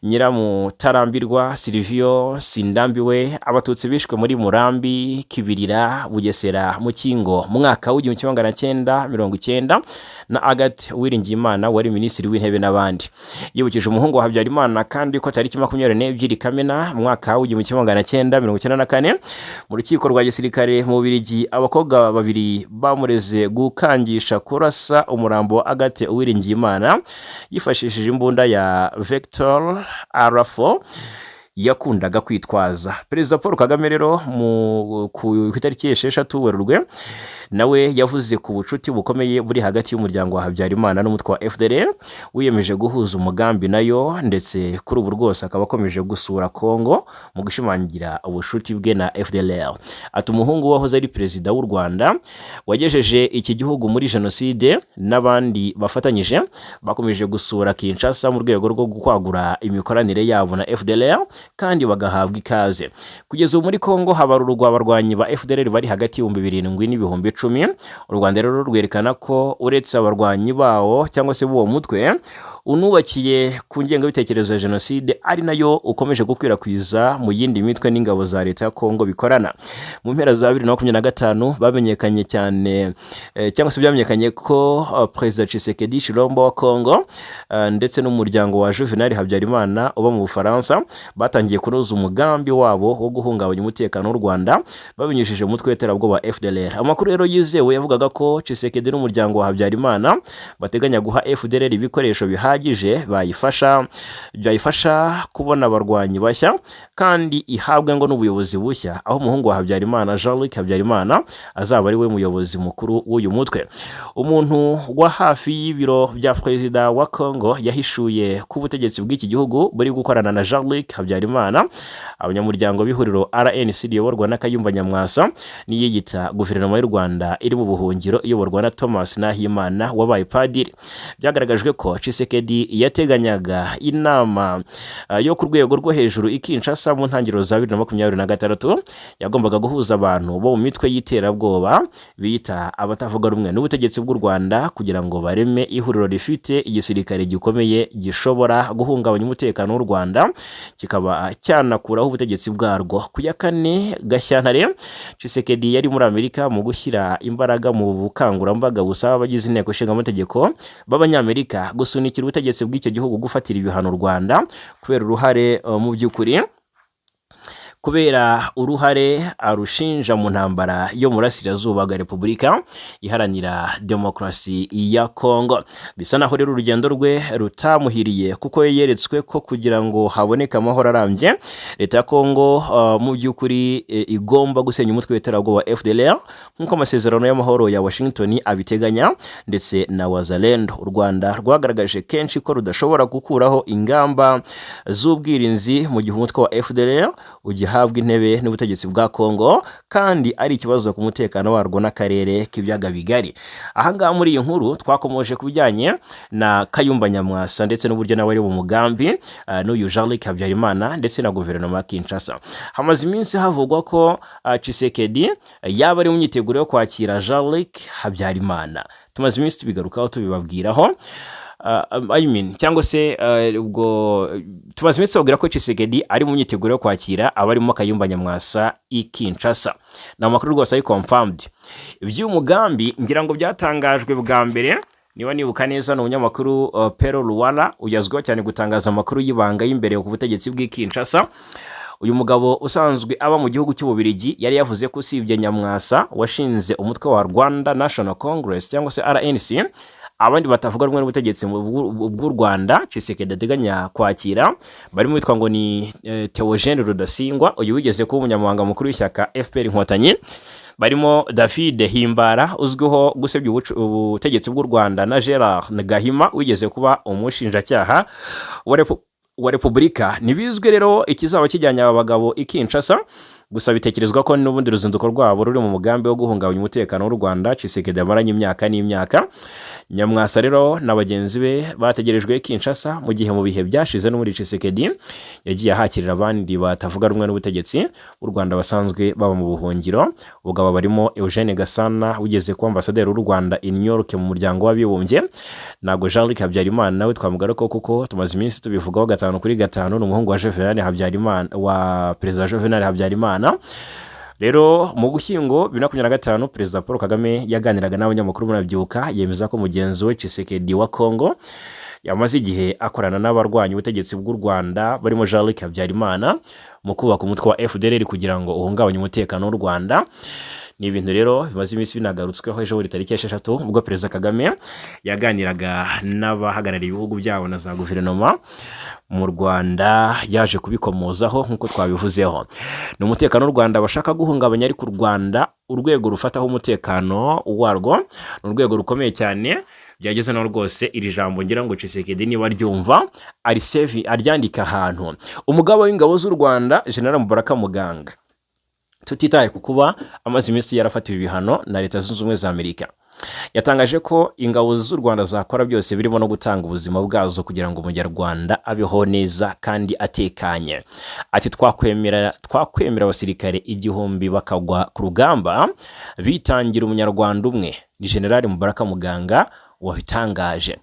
Nyiramutarambirwa, Silvio Sindambiwe, Abatutsi bishwe muri Murambi, Kibirira, Bugesera, Mukingo mu mwaka w'1990, na Agathe Uwiringiyimana wari Minisitiri w'Intebe n'abandi. Yibukije umuhungu wa Habyarimana kandi ko tariki 22 Kamena mu mwaka w'1994 mu rukiko rwa gisirikare mu Bubiligi abakobwa babiri bamureze gukangisha kurasa umurambo wa Agathe Uwiringiyimana yifashishije imbunda ya Vector R4 yakundaga kwitwaza. Perezida Paul Kagame rero ku itariki 6 Werurwe nawe yavuze ku bucuti bukomeye buri hagati y'umuryango wa Habyarimana n'umutwe wa FDLR wiyemeje guhuza umugambi nayo, ndetse kuri ubu rwose akaba akomeje gusura Congo mu gushimangira ubucuti bwe na FDLR. Ati: "Umuhungu wahoze ari perezida w'u Rwanda wagejeje iki gihugu muri jenoside n'abandi bafatanyije bakomeje gusura Kinshasa mu rwego rwo kwagura imikoranire yabo na FDLR kandi bagahabwa ikaze." Kugeza ubu muri Congo habarurwa abarwanyi ba FDLR bari hagati y'ibihumbi 7 n'ibihumbi 10. U Rwanda rero rwerekana ko uretse abarwanyi bawo cyangwa se b'uwo mutwe unubakiye ku ngengabitekerezo ya jenoside, ari nayo ukomeje gukwirakwiza mu yindi mitwe n'ingabo za leta ya Congo bikorana. Mu mpera za 2025 bamenyekanye cyane cyangwa se byamenyekanye ko Perezida Tshisekedi Tshilombo wa Congo ndetse n'umuryango wa Juvenal Habyarimana uba mu Bufaransa batangaje ko bashyigikiye Batangiye kunoza umugambi wabo wo guhungabanya umutekano w'u Rwanda babinyujije mu mutwe w'iterabwoba FDLR. Amakuru rero yizewe yavugaga ko Tshisekedi n'umuryango wa Habyarimana bateganya guha FDLR ibikoresho bihagije byayifasha kubona abarwanyi bashya, kandi ihabwe ngo n'ubuyobozi bushya, aho umuhungu wa Habyarimana, Jean-Luc Habyarimana, azaba ari we muyobozi mukuru w'uyu mutwe. Umuntu wa hafi y'ibiro bya perezida wa Congo yahishuye ko ubutegetsi bw'iki gihugu buri gukorana na Jean-Luc Habyarimana, abanyamuryango b'ihuriro RNC riyoborwa na Kayumba Nyamwasa n'iyiyita guverinoma y'u Rwanda iri mu buhungiro iyoborwa na Thomas Nahimana wabaye padiri. Byagaragajwe ko Tshisekedi yateganyaga inama yo ku rwego rwo hejuru i Kinshasa mu ntangiriro za 2026, yagombaga guhuza abantu bo mu mitwe y'iterabwoba bita abatavuga rumwe n'ubutegetsi bw'u Rwanda, kugira ngo bareme ihuriro rifite igisirikare gikomeye gishobora guhungabanya umutekano w'u Rwanda, kikaba cyanakuraho ubutegetsi bwarwo. Ku ya 4 Gashyantare, Tshisekedi yari muri Amerika mu gushyira imbaraga mu bukangurambaga busaba abagize inteko ishinga amategeko b'Abanyamerika gusunikira ubutegetsi bw'icyo gihugu gufatira ibihano u Rwanda kubera uruhare mu by'ukuri kubera uruhare arushinja mu ntambara yo mu burasirazuba bwa Repubulika Iharanira Demokarasi ya Kongo. Bisa naho rero urugendo rwe rutamuhiriye, kuko yeretswe ko kugira ngo haboneke amahoro arambye, leta ya Kongo mu by'ukuri igomba gusenya umutwe w'iterabwoba FDLR nk'uko amasezerano y'amahoro ya Washington abiteganya, ndetse na Wazalendo. U Rwanda rwagaragaje kenshi ko rudashobora gukuraho ingamba z'ubwirinzi mu gihe umutwe wa FDLR ugihabwa intebe n'ubutegetsi bwa Kongo, kandi ari ikibazo ku mutekano warwo n'akarere k'ibiyaga bigari. Ahangaha muri iyi nkuru twakomoje ku bijyanye na Kayumba Nyamwasa ndetse n'uburyo nawe ari mu mugambi n'uyu Jean-Luc Habyarimana ndetse na guverinoma ya Kinshasa. Hamaze iminsi havugwa ko Tshisekedi yaba ari mu myiteguro yo kwakira Jean-Luc Habyarimana. Tumaze iminsi tubigarukaho, tubibabwiraho, I mean, cyangwa se ubwo tumaze iminsi tubabwira ko Tshisekedi ari mu myiteguro yo kwakira abarimo Kayumba Nyamwasa i Kinshasa. Ni amakuru rwose ari confirmed. Iby'uyu mugambi ngira ngo byatangajwe bwa mbere, niba nibuka neza, ni umunyamakuru Pero Luwara, ugezweho cyane gutangaza amakuru y'ibanga y'imbere ku butegetsi bw'i Kinshasa. Uyu mugabo usanzwe aba mu gihugu cy'Ububiligi yari yavuze ko usibye Nyamwasa washinze umutwe wa Rwanda National Congress cyangwa se RNC, abandi batavuga rumwe n'ubutegetsi bw'u Rwanda Tshisekedi ateganya kwakira barimo witwa ngo ni Theogene Rudasingwa, uyu wigeze kuba umunyamabanga mukuru w'ishyaka FPR Inkotanyi, barimo David Himbara uzwiho gusebya ubutegetsi bw'u Rwanda, na Gerard Gahima wigeze kuba umushinjacyaha wa Repubulika. Ntibizwi rero ikizaba kijyanye aba bagabo i Kinshasa, gusa bitekerezwa ko n'ubundi ruzinduko rwabo ruri mu mugambi wo guhungabanya umutekano w'u Rwanda Tshisekedi amaranye imyaka n'imyaka. Nyamwasa rero na bagenzi be bategerejwe i Kinshasa, mu gihe mu bihe byashize n'ubundi Tshisekedi yagiye ahakirira abandi batavuga rumwe n'ubutegetsi bw'u Rwanda basanzwe baba mu buhungiro. Ubwo aba barimo Eugene Gasana wigeze kuba ambasaderi w'u Rwanda i New York mu Muryango w'Abibumbye. Ntabwo Jean Luc Habyarimana nawe twamugarukaho, kuko tumaze iminsi tubivugaho 5 kuri 5. Ni umuhungu wa Juvenal Habyarimana, wa Perezida Juvenal Habyarimana. Rero mu Gushyingo 2025, Perezida Paul Kagame yaganiraga n'abanyamakuru, murabyibuka, yemeza ko mugenzi we Tshisekedi wa Congo yamaze igihe akorana n'abarwanya ubutegetsi bw'u Rwanda barimo Jean Luc Habyarimana mu kubaka umutwe wa FDLR kugira ngo uhungabanye umutekano w'u Rwanda. Ni ibintu rero bimaze iminsi binagarutsweho ejo bundi tariki 6, ubwo Perezida Kagame yaganiraga n'abahagarariye ibihugu byabo na za guverinoma mu Rwanda, yaje kubikomozaho nk'uko twabivuzeho. Ni umutekano w'u Rwanda bashaka guhungabanya, ariko u Rwanda urwego rufataho umutekano warwo ni urwego rukomeye cyane. Byageze naho rwose iri jambo ngira ngo Tshisekedi niba aryumva arisevi, aryandika ahantu. Umugaba w'ingabo z'u Rwanda, General Mubaraka Muganga, tutitaye ku kuba amaze iminsi yarafatiwe ibihano na Leta Zunze Ubumwe za Amerika, yatangaje ko ingabo z'u Rwanda zakora byose, birimo no gutanga ubuzima bwazo, kugira ngo Umunyarwanda abeho neza kandi atekanye. Ati Twakwemera abasirikare 1000 bakagwa ku rugamba bitangira Umunyarwanda umwe." Ni General Mubaraka Muganga wabitangaje.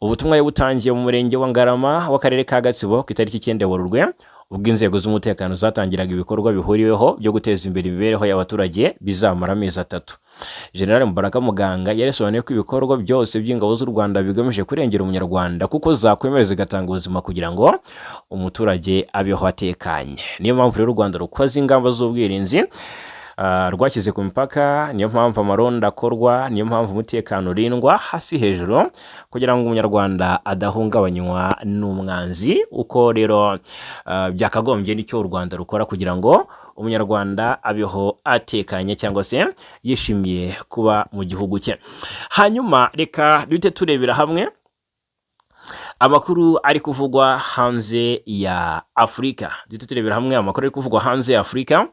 Ubutumwa yabutangiye mu murenge wa Ngarama w'akarere ka Gatsibo ku itariki 9 Werurwe. Ubwo inzego z'umutekano zatangiraga ibikorwa bihuriweho byo guteza imbere imibereho y'abaturage bizamara amezi 3, General Mubaraka Muganga yasobanuye ko ibikorwa byose by'ingabo z'u Rwanda bigamije kurengera umunyarwanda, kuko zakwemera zigatanga ubuzima kugira ngo umuturage abeho atekanye. Niyo mpamvu rero u Rwanda rukoze ingamba z'ubwirinzi rwashyize ku mipaka, niyo mpamvu amarondo akorwa, niyo mpamvu umutekano urindwa hasi hejuru kugira ngo umunyarwanda adahungabanywa n'umwanzi. Uko rero byakagombye, nicyo u Rwanda rukora kugira ngo umunyarwanda abeho atekanye cyangwa se yishimiye kuba mu gihugu cye. Hanyuma reka duhite turebera hamwe amakuru ari kuvugwa hanze ya Afurika. Duhite turebera hamwe amakuru ari kuvugwa hanze ya Afurika.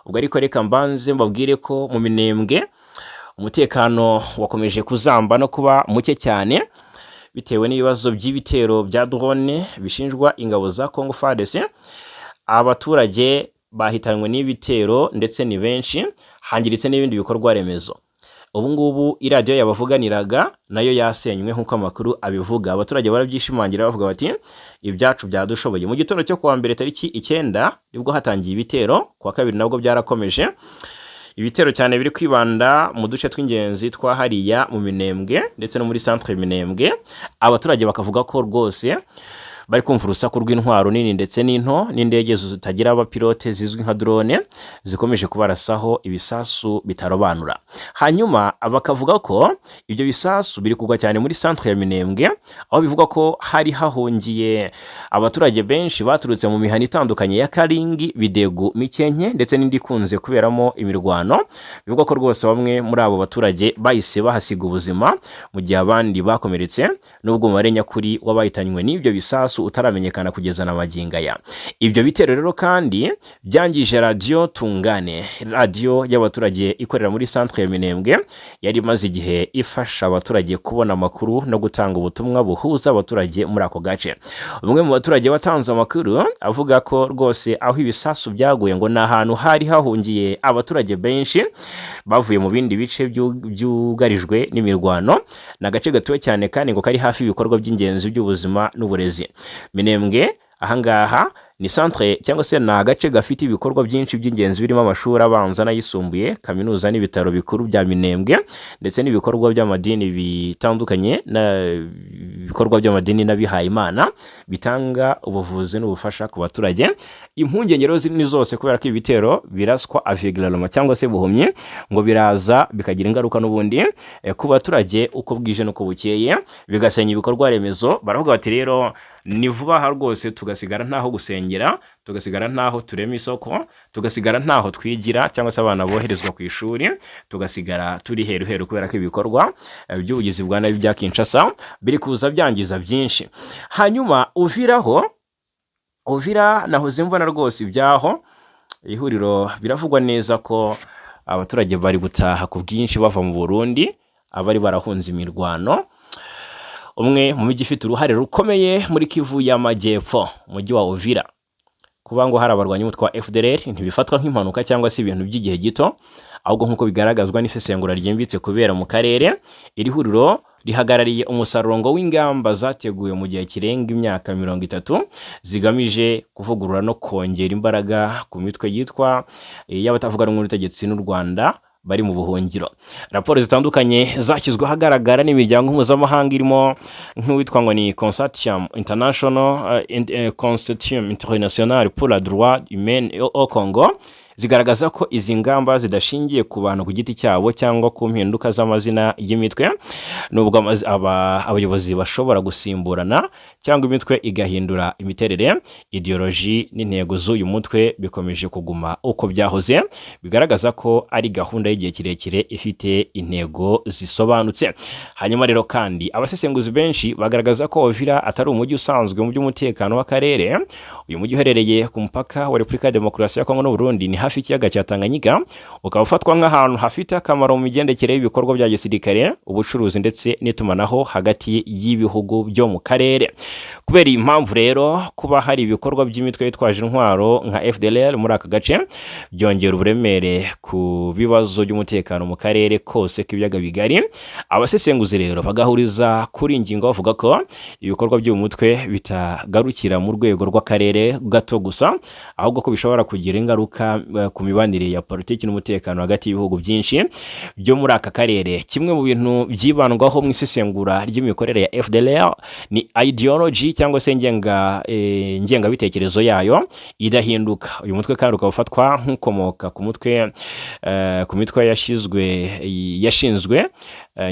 Ubwo ariko reka mbanze mbabwire ko mu Minembwe umutekano wakomeje kuzamba no kuba muke cyane bitewe n'ibibazo by'ibitero bya drone bishinjwa ingabo za Congo FARDC. Abaturage bahitanywe n'ibitero ndetse ni benshi, hangiritse n'ibindi bikorwa remezo. Ubu ngubu iradiyo yabavuganiraga nayo yasenywe nk'uko amakuru abivuga. Abaturage barabyishimangira, bavuga bati: "Ibyacu byadushoboye." Mu gitondo cyo kuwa mbere tariki 9 nibwo hatangiye ibitero, kuwa kabiri nabwo byarakomeje. Ibitero cyane biri kwibanda mu duce tw'ingenzi twa hariya mu Minembwe ndetse no muri centre Minembwe. Abaturage bakavuga ko rwose bari kumva urusaku rw'intwaro nini ndetse n'into n'indege zitagira abapilote zizwi nka drone zikomeje kubarasaho ibisasu bitarobanura. Hanyuma bakavuga ko ibyo bisasu biri kugwa cyane muri centre ya Minembwe, aho bivugwa ko hari hahungiye abaturage benshi baturutse mu mihana itandukanye ya Karingi, Bidegu, Mikenke ndetse n'indi ikunze kuberamo imirwano. Bivugwa ko rwose bamwe muri abo baturage bahise bahasiga ubuzima mu gihe abandi bakomeretse, nubwo umubare nyakuri w'abahitanywe n'ibyo bisasu utaramenyekana kugeza na magingo aya. Ibyo bitero rero kandi byangije radiyo Tungane, radiyo y'abaturage ikorera muri centre ya Minembwe, yari imaze igihe ifasha abaturage kubona amakuru no gutanga ubutumwa buhuza abaturage muri ako gace. Umwe mu baturage watanze amakuru avuga ko rwose aho ibisasu byaguye ngo ni ahantu hari hahungiye abaturage benshi bavuye mu bindi bice byugarijwe n'imirwano. Ni agace gatuwe cyane kandi ngo kari hafi y'ibikorwa by'ingenzi by'ubuzima n'uburezi. Minembwe ahangaha ni centre cyangwa se ni agace gafite ibikorwa byinshi by'ingenzi birimo amashuri abanza n'ayisumbuye, kaminuza n'ibitaro bikuru bya Minembwe, ndetse n'ibikorwa by'amadini bitandukanye, ibikorwa by'amadini n'abihayimana bitanga ubuvuzi n'ubufasha ku baturage. Impungenge rero ni zose kubera ko ibitero biraswa aveuglement cyangwa se buhumyi, ngo biraza bikagira ingaruka n'ubundi ku baturage uko bwije n'uko bukeye, bigasenya ibikorwa remezo. Baravuga bati: "Rero ni vuba aha rwose tugasigara ntaho gusengera, tugasigara ntaho turema isoko, tugasigara ntaho twigira cyangwa se abana boherezwa ku ishuri, tugasigara turi heru heru kubera ko ibikorwa by'ubugizi bwa nabi bya Kinshasa biri kuza byangiza byinshi." Hanyuma Uviraho, Uvira nahoze mbona rwose ibyaho ihuriro, biravugwa neza ko abaturage bari gutaha ku bwinshi bava mu Burundi, abari barahunze imirwano. Umwe mu mijyi ifite uruhare rukomeye muri Kivu y'Amajyepfo, umujyi wa Uvira, kuba ngo hari abarwanyi umutwe wa FDLR ntibifatwa nk'impanuka cyangwa se ibintu by'igihe gito, ahubwo nk'uko bigaragazwa n'isesengura ryimbitse kubera mu karere, iri huriro rihagarariye umusaruro ngo w'ingamba zateguwe mu gihe kirenga imyaka 30 zigamije kuvugurura no kongera imbaraga ku mitwe yitwa y'abatavuga rumwe n'ubutegetsi n'u Rwanda bari mu buhungiro. Raporo zitandukanye zashyizwe ahagaragara n'imiryango mpuzamahanga irimo nk'uwitwa ngo ni Consortium International, Consortium International pour la Droit Humain au Congo, zigaragaza ko izi ngamba zidashingiye ku bantu ku giti cyabo cyangwa ku mpinduka z'amazina y'imitwe. Nubwo abayobozi bashobora gusimburana cyangwa imitwe igahindura imiterere, ideoloji n'intego z'uyu mutwe bikomeje kuguma uko byahoze, bigaragaza ko ari gahunda y'igihe kirekire ifite intego zisobanutse. Hanyuma rero kandi abasesenguzi benshi bagaragaza ko Uvira atari umujyi usanzwe mu by'umutekano w'akarere. Uyu mujyi uherereye ku mupaka wa Repubulika ya Demokarasi ya Kongo n'Uburundi, ni hafi y'ikiyaga cya Tanganyika, ukaba ufatwa nk'ahantu hafite akamaro mu migendekere y'ibikorwa bya gisirikare, ubucuruzi ndetse n'itumanaho hagati y'ibihugu byo mu karere. Kubera iyi mpamvu rero, kuba hari ibikorwa by'imitwe yitwaje intwaro nka FDLR muri aka gace byongera uburemere ku bibazo by'umutekano mu karere kose k'ibiyaga bigari. Abasesenguzi rero bagahuriza kuri iyi ngingo, bavuga ko ibikorwa by'uyu mutwe bitagarukira mu rwego rw'akarere gato gusa, ahubwo ko bishobora kugira ingaruka ku mibanire ya politiki n'umutekano hagati y'ibihugu byinshi byo muri aka karere. Kimwe mu bintu byibandwaho mu isesengura ry'imikorere ya FDLR ni ideology cyangwa se ngengabitekerezo yayo idahinduka. Uyu mutwe kandi ukaba ufatwa nk'ukomoka ku mitwe yashinzwe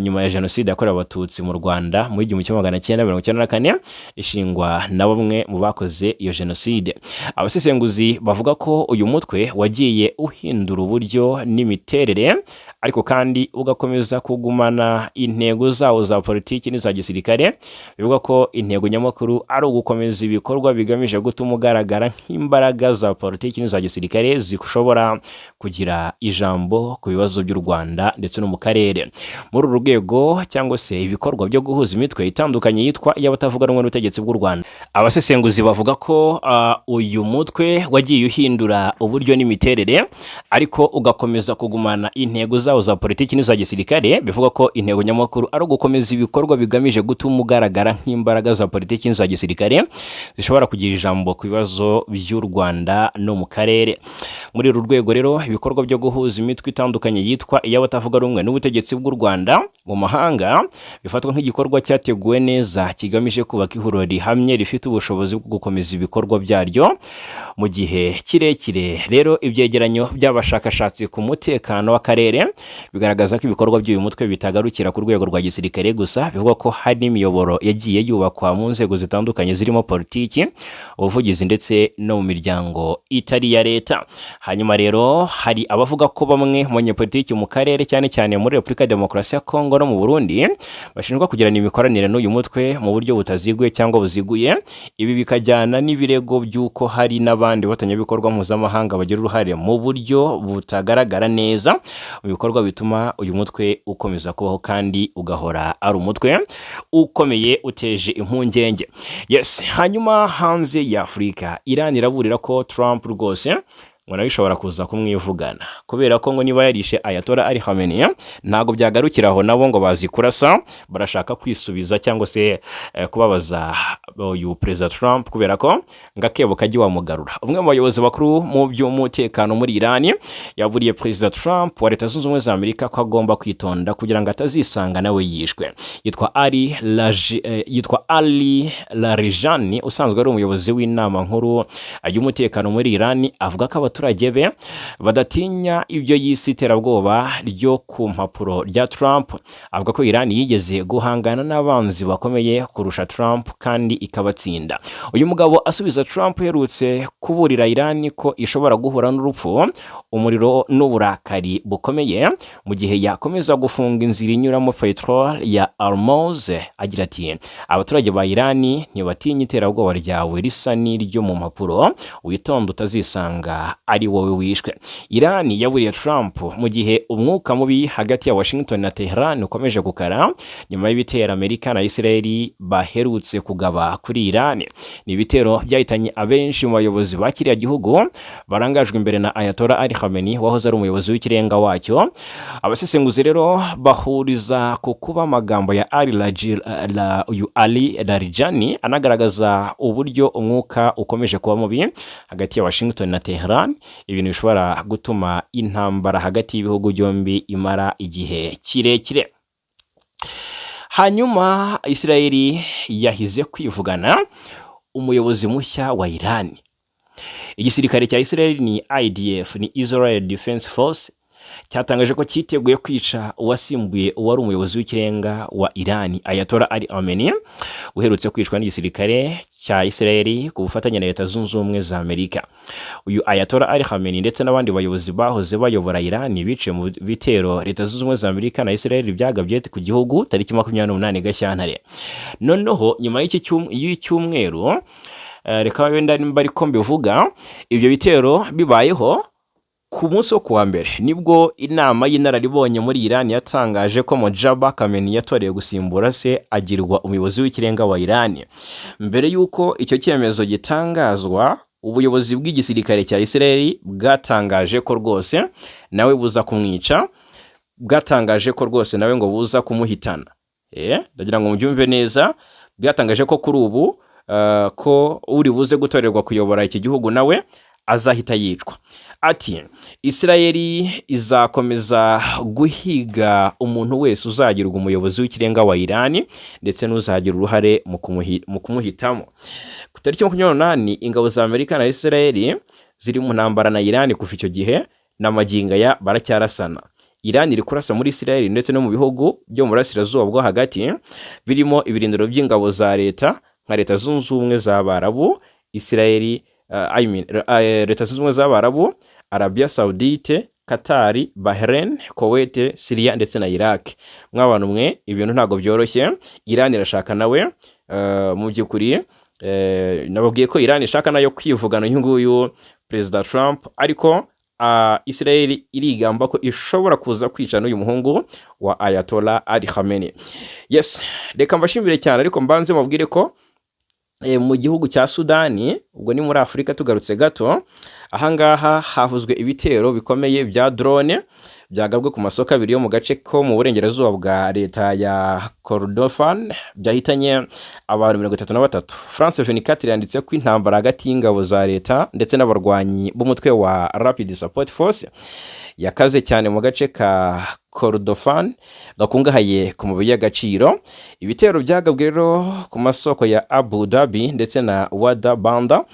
nyuma ya Jenoside yakorewe Abatutsi mu Rwanda muri 1994, ishingwa na bamwe mu bakoze iyo jenoside. Abasesenguzi bavuga ko uyu mutwe wagiye uhindura uburyo n'imiterere, ariko kandi ugakomeza kugumana intego zawo za politiki n'iza gisirikare. Bivuga ko intego nyamukuru ari ugukomeza ibikorwa bigamije gutuma ugaragara nk'imbaraga za politiki n'iza gisirikare zishobora kugira ijambo ku bibazo by'u Rwanda ndetse no mu karere. Muri uru rwego, cyangwa se ibikorwa byo guhuza imitwe itandukanye yitwa iy'abatavuga rumwe n'ubutegetsi bw'u Rwanda, abasesenguzi bavuga ko uyu mutwe wagiye uhindura uburyo n'imiterere, ariko ugakomeza kugumana intego zawo za politiki n'iza gisirikare. Bivuga ko intego nyamukuru ari ugukomeza ibikorwa bigamije gutuma ugaragara nk'imbaraga za politiki n'iza gisirikare zishobora kugira ijambo ku bibazo by'u Rwanda no mu karere. Muri uru rwego rero, ibikorwa byo guhuza imitwe itandukanye yitwa iy'abatavuga rumwe n'ubutegetsi bw'u Rwanda mu mahanga bifatwa nk'igikorwa cyateguwe neza, kigamije kubaka ihuriro rihamye rifite ubushobozi bwo gukomeza ibikorwa byaryo mu gihe kirekire. Rero ibyegeranyo by'abashakashatsi ku mutekano w'akarere bigaragaza ko ibikorwa by'uyu mutwe bitagarukira ku rwego rwa gisirikare gusa. Bivugwa ko hari n'imiyoboro yagiye yubakwa mu nzego zitandukanye zirimo politiki, ubuvugizi ndetse no mu miryango itari iya leta. Hanyuma rero hari abavuga ko bamwe mu banyepolitiki mu karere, cyane cyane muri Repubulika ya Demokarasi ya Kongo no mu Burundi, bashinjwa kugirana imikoranire n'uyu mutwe mu buryo butaziguye cyangwa buziguye. Ibi bikajyana n'ibirego by'uko hari n'abandi bafatanyabikorwa mpuzamahanga bagira uruhare mu buryo butagaragara neza mu bikorwa bituma uyu mutwe ukomeza kubaho kandi ugahora ari umutwe ukomeye uteje impungenge. Yes, hanyuma hanze ya Afurika, Iran iraburira ko Trump rwose ngo nawe ishobora kuza kumwivugana, kubera ko ngo niba yarishe Ayatollah Ali Khamenei ntabwo byagarukira aho, nabo ngo bazi kurasa, barashaka kwisubiza cyangwa se kubabaza uyu Perezida Trump, kubera ko ngo akebo kajya iwamugarura. Umwe mu bayobozi bakuru mu by'umutekano muri Iran yaburiye Perezida Trump wa Leta Zunze Ubumwe za Amerika ko agomba kwitonda kugira ngo atazisanga nawe yishwe. Yitwa Ali Larijani, usanzwe ari umuyobozi w'inama nkuru y'umutekano muri Iran. Avuga ko abaturage be badatinya ibyo yise iterabwoba ryo ku mpapuro rya Trump. Avuga ko Iran yigeze guhangana n'abanzi bakomeye kurusha Trump kandi ikabatsinda. Uyu mugabo asubiza Trump uherutse kuburira Iran ko ishobora guhura n'urupfu, umuriro n'uburakari bukomeye mu gihe yakomeza gufunga inzira inyuramo peteroli ya Hormuz, agira ati: "Abaturage ba Iran ntibatinya iterabwoba ryawe risa n'iryo mu mpapuro. Witonde utazisanga ari wowe wishwe." Iran yaburiye Trump mu gihe umwuka mubi hagati ya Washington na Tehran ukomeje gukara nyuma y'ibitero Amerika na Israel baherutse kugaba kuri Iran. Ni ibitero byahitanye abenshi mu bayobozi ba kiriya gihugu barangajwe imbere na Ayatollah Ali Khamenei wahoze ari umuyobozi w'ikirenga wacyo. Abasesenguzi rero bahuriza ku kuba amagambo ya Ali Laji, la, uyu Ali Larijani anagaragaza uburyo umwuka ukomeje kuba mubi hagati ya Washington na Tehran, ibintu bishobora gutuma intambara hagati y'ibihugu byombi imara igihe kirekire. Hanyuma Israel yahize kwivugana umuyobozi mushya wa Iran. Igisirikare cya Israel ni IDF, ni Israel Defense Force, cyatangaje ko cyiteguye kwica uwasimbuye uwari umuyobozi w'ikirenga wa Iran, Ayatollah Ali Khamenei, uherutse kwicwa n'igisirikare cya Israel ku bufatanye na Leta Zunze Ubumwe za Amerika. Uyu Ayatollah Ali Khamenei ndetse n'abandi bayobozi bahoze bayobora Iran biciwe mu bitero Leta Zunze Ubumwe za Amerika na Israel byagabye ku gihugu tariki 28 Gashyantare. Noneho nyuma y'icyumweru, reka wenda nimba ariko mbivuga, ibyo bitero bibayeho. Ku munsi wo kuwa mbere nibwo inama y'inararibonye muri Iran yatangaje ko Mojtaba Khamenei yatorewe gusimbura se, agirwa umuyobozi w'ikirenga wa Iran. Mbere y'uko icyo cyemezo gitangazwa, ubuyobozi bw'igisirikare cya Israel bwatangaje ko rwose nawe buza kumwica, bwatangaje ko rwose nawe ngo buza kumuhitana. Ndagira ngo mubyumve neza, bwatangaje ko kuri ubu ko uri buze gutorerwa kuyobora iki gihugu nawe azahita yicwa. Ati: "Isirayeli izakomeza guhiga umuntu wese uzagirwa umuyobozi w'ikirenga wa Irani ndetse n'uzagira uruhare mu kumuhitamo." Ku tariki 28, ingabo za Amerika na Isirayeli ziri mu ntambara na Irani kuva icyo gihe, na magingo aya baracyarasana. Irani iri kurasa muri Isirayeli ndetse no mu bihugu byo mu burasirazuba bwo hagati birimo ibirindiro by'ingabo za leta nka Leta Zunze Ubumwe z'Abarabu, Isirayeli, I mean, Leta Zunze Ubumwe z'Abarabu, Arabia Saudite, Katari, Bahrain, Kuwait, Syria ndetse na Iraq. Mw'abantu mwe, ibintu ntabwo byoroshye. Iran irashaka nawe mu by'ukuri nababwiye ko Iran ishaka nayo kwivugana uyu nguyu Perezida Trump, ariko Israel irigamba ko ishobora kuza kwica n'uyu muhungu wa Ayatollah Ali Khamenei. Yes, reka mbashimire cyane, ariko mbanze mubwire ko mu gihugu cya Sudani, ubwo ni muri Afurika tugarutse gato, ahangaha havuzwe ibitero bikomeye bya drone byagabwe ku masoko abiri yo mu gace ko mu burengerazuba bwa leta ya Kordofan, byahitanye abantu 33. France 24 yanditse ko intambara hagati y'ingabo za leta ndetse n'abarwanyi b'umutwe wa Rapid Support Force yakaze cyane mu gace ka Kordofan gakungahaye ku mabuye y'agaciro. Ibitero byagabwe rero ku masoko ya Abu Dhabi ndetse na Wada Banda.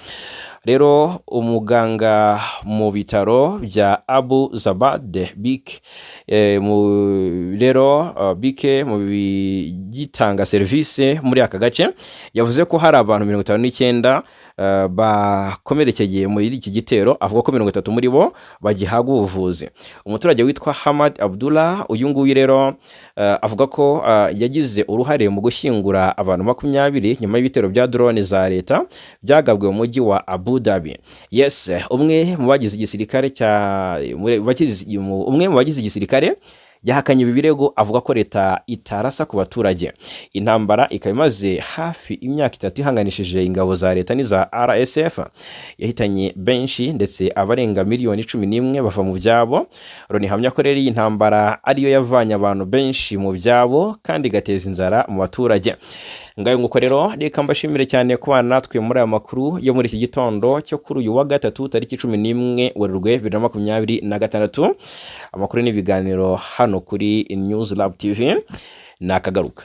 Rero umuganga mu bitaro bya Abu Zabad Bik rero Bike mu bigitanga serivisi muri aka gace yavuze ko hari abantu 59 bakomerekeye muri iki gitero, avuga ko 30 muri bo bagihabwa ubuvuzi. Umuturage witwa Hamad Abdullah, uyu nguyu rero avuga ko yagize uruhare mu gushyingura abantu 20 nyuma y'ibitero bya drone za leta byagabwe mu mujyi wa Abu Dhabi. Yes, umwe mu bagize igisirikare yahakanye ibi birego, avuga ko leta itarasa ku baturage. Intambara ikaba imaze hafi imyaka 3 ihanganishije ingabo za leta n'iza RSF, yahitanye benshi ndetse abarenga miliyoni 11 bava mu byabo. Loni ihamya ko rero iyi ntambara ariyo yavanye abantu benshi mu byabo kandi igateza inzara mu baturage. Ngayo nguko rero, reka mbashimire cyane kubana natwe muri aya makuru yo muri iki gitondo cyo kuri uyu wa gatatu, tariki 11 Werurwe 2026. Amakuru n'ibiganiro hano kuri News Lab TV ni akagaruka.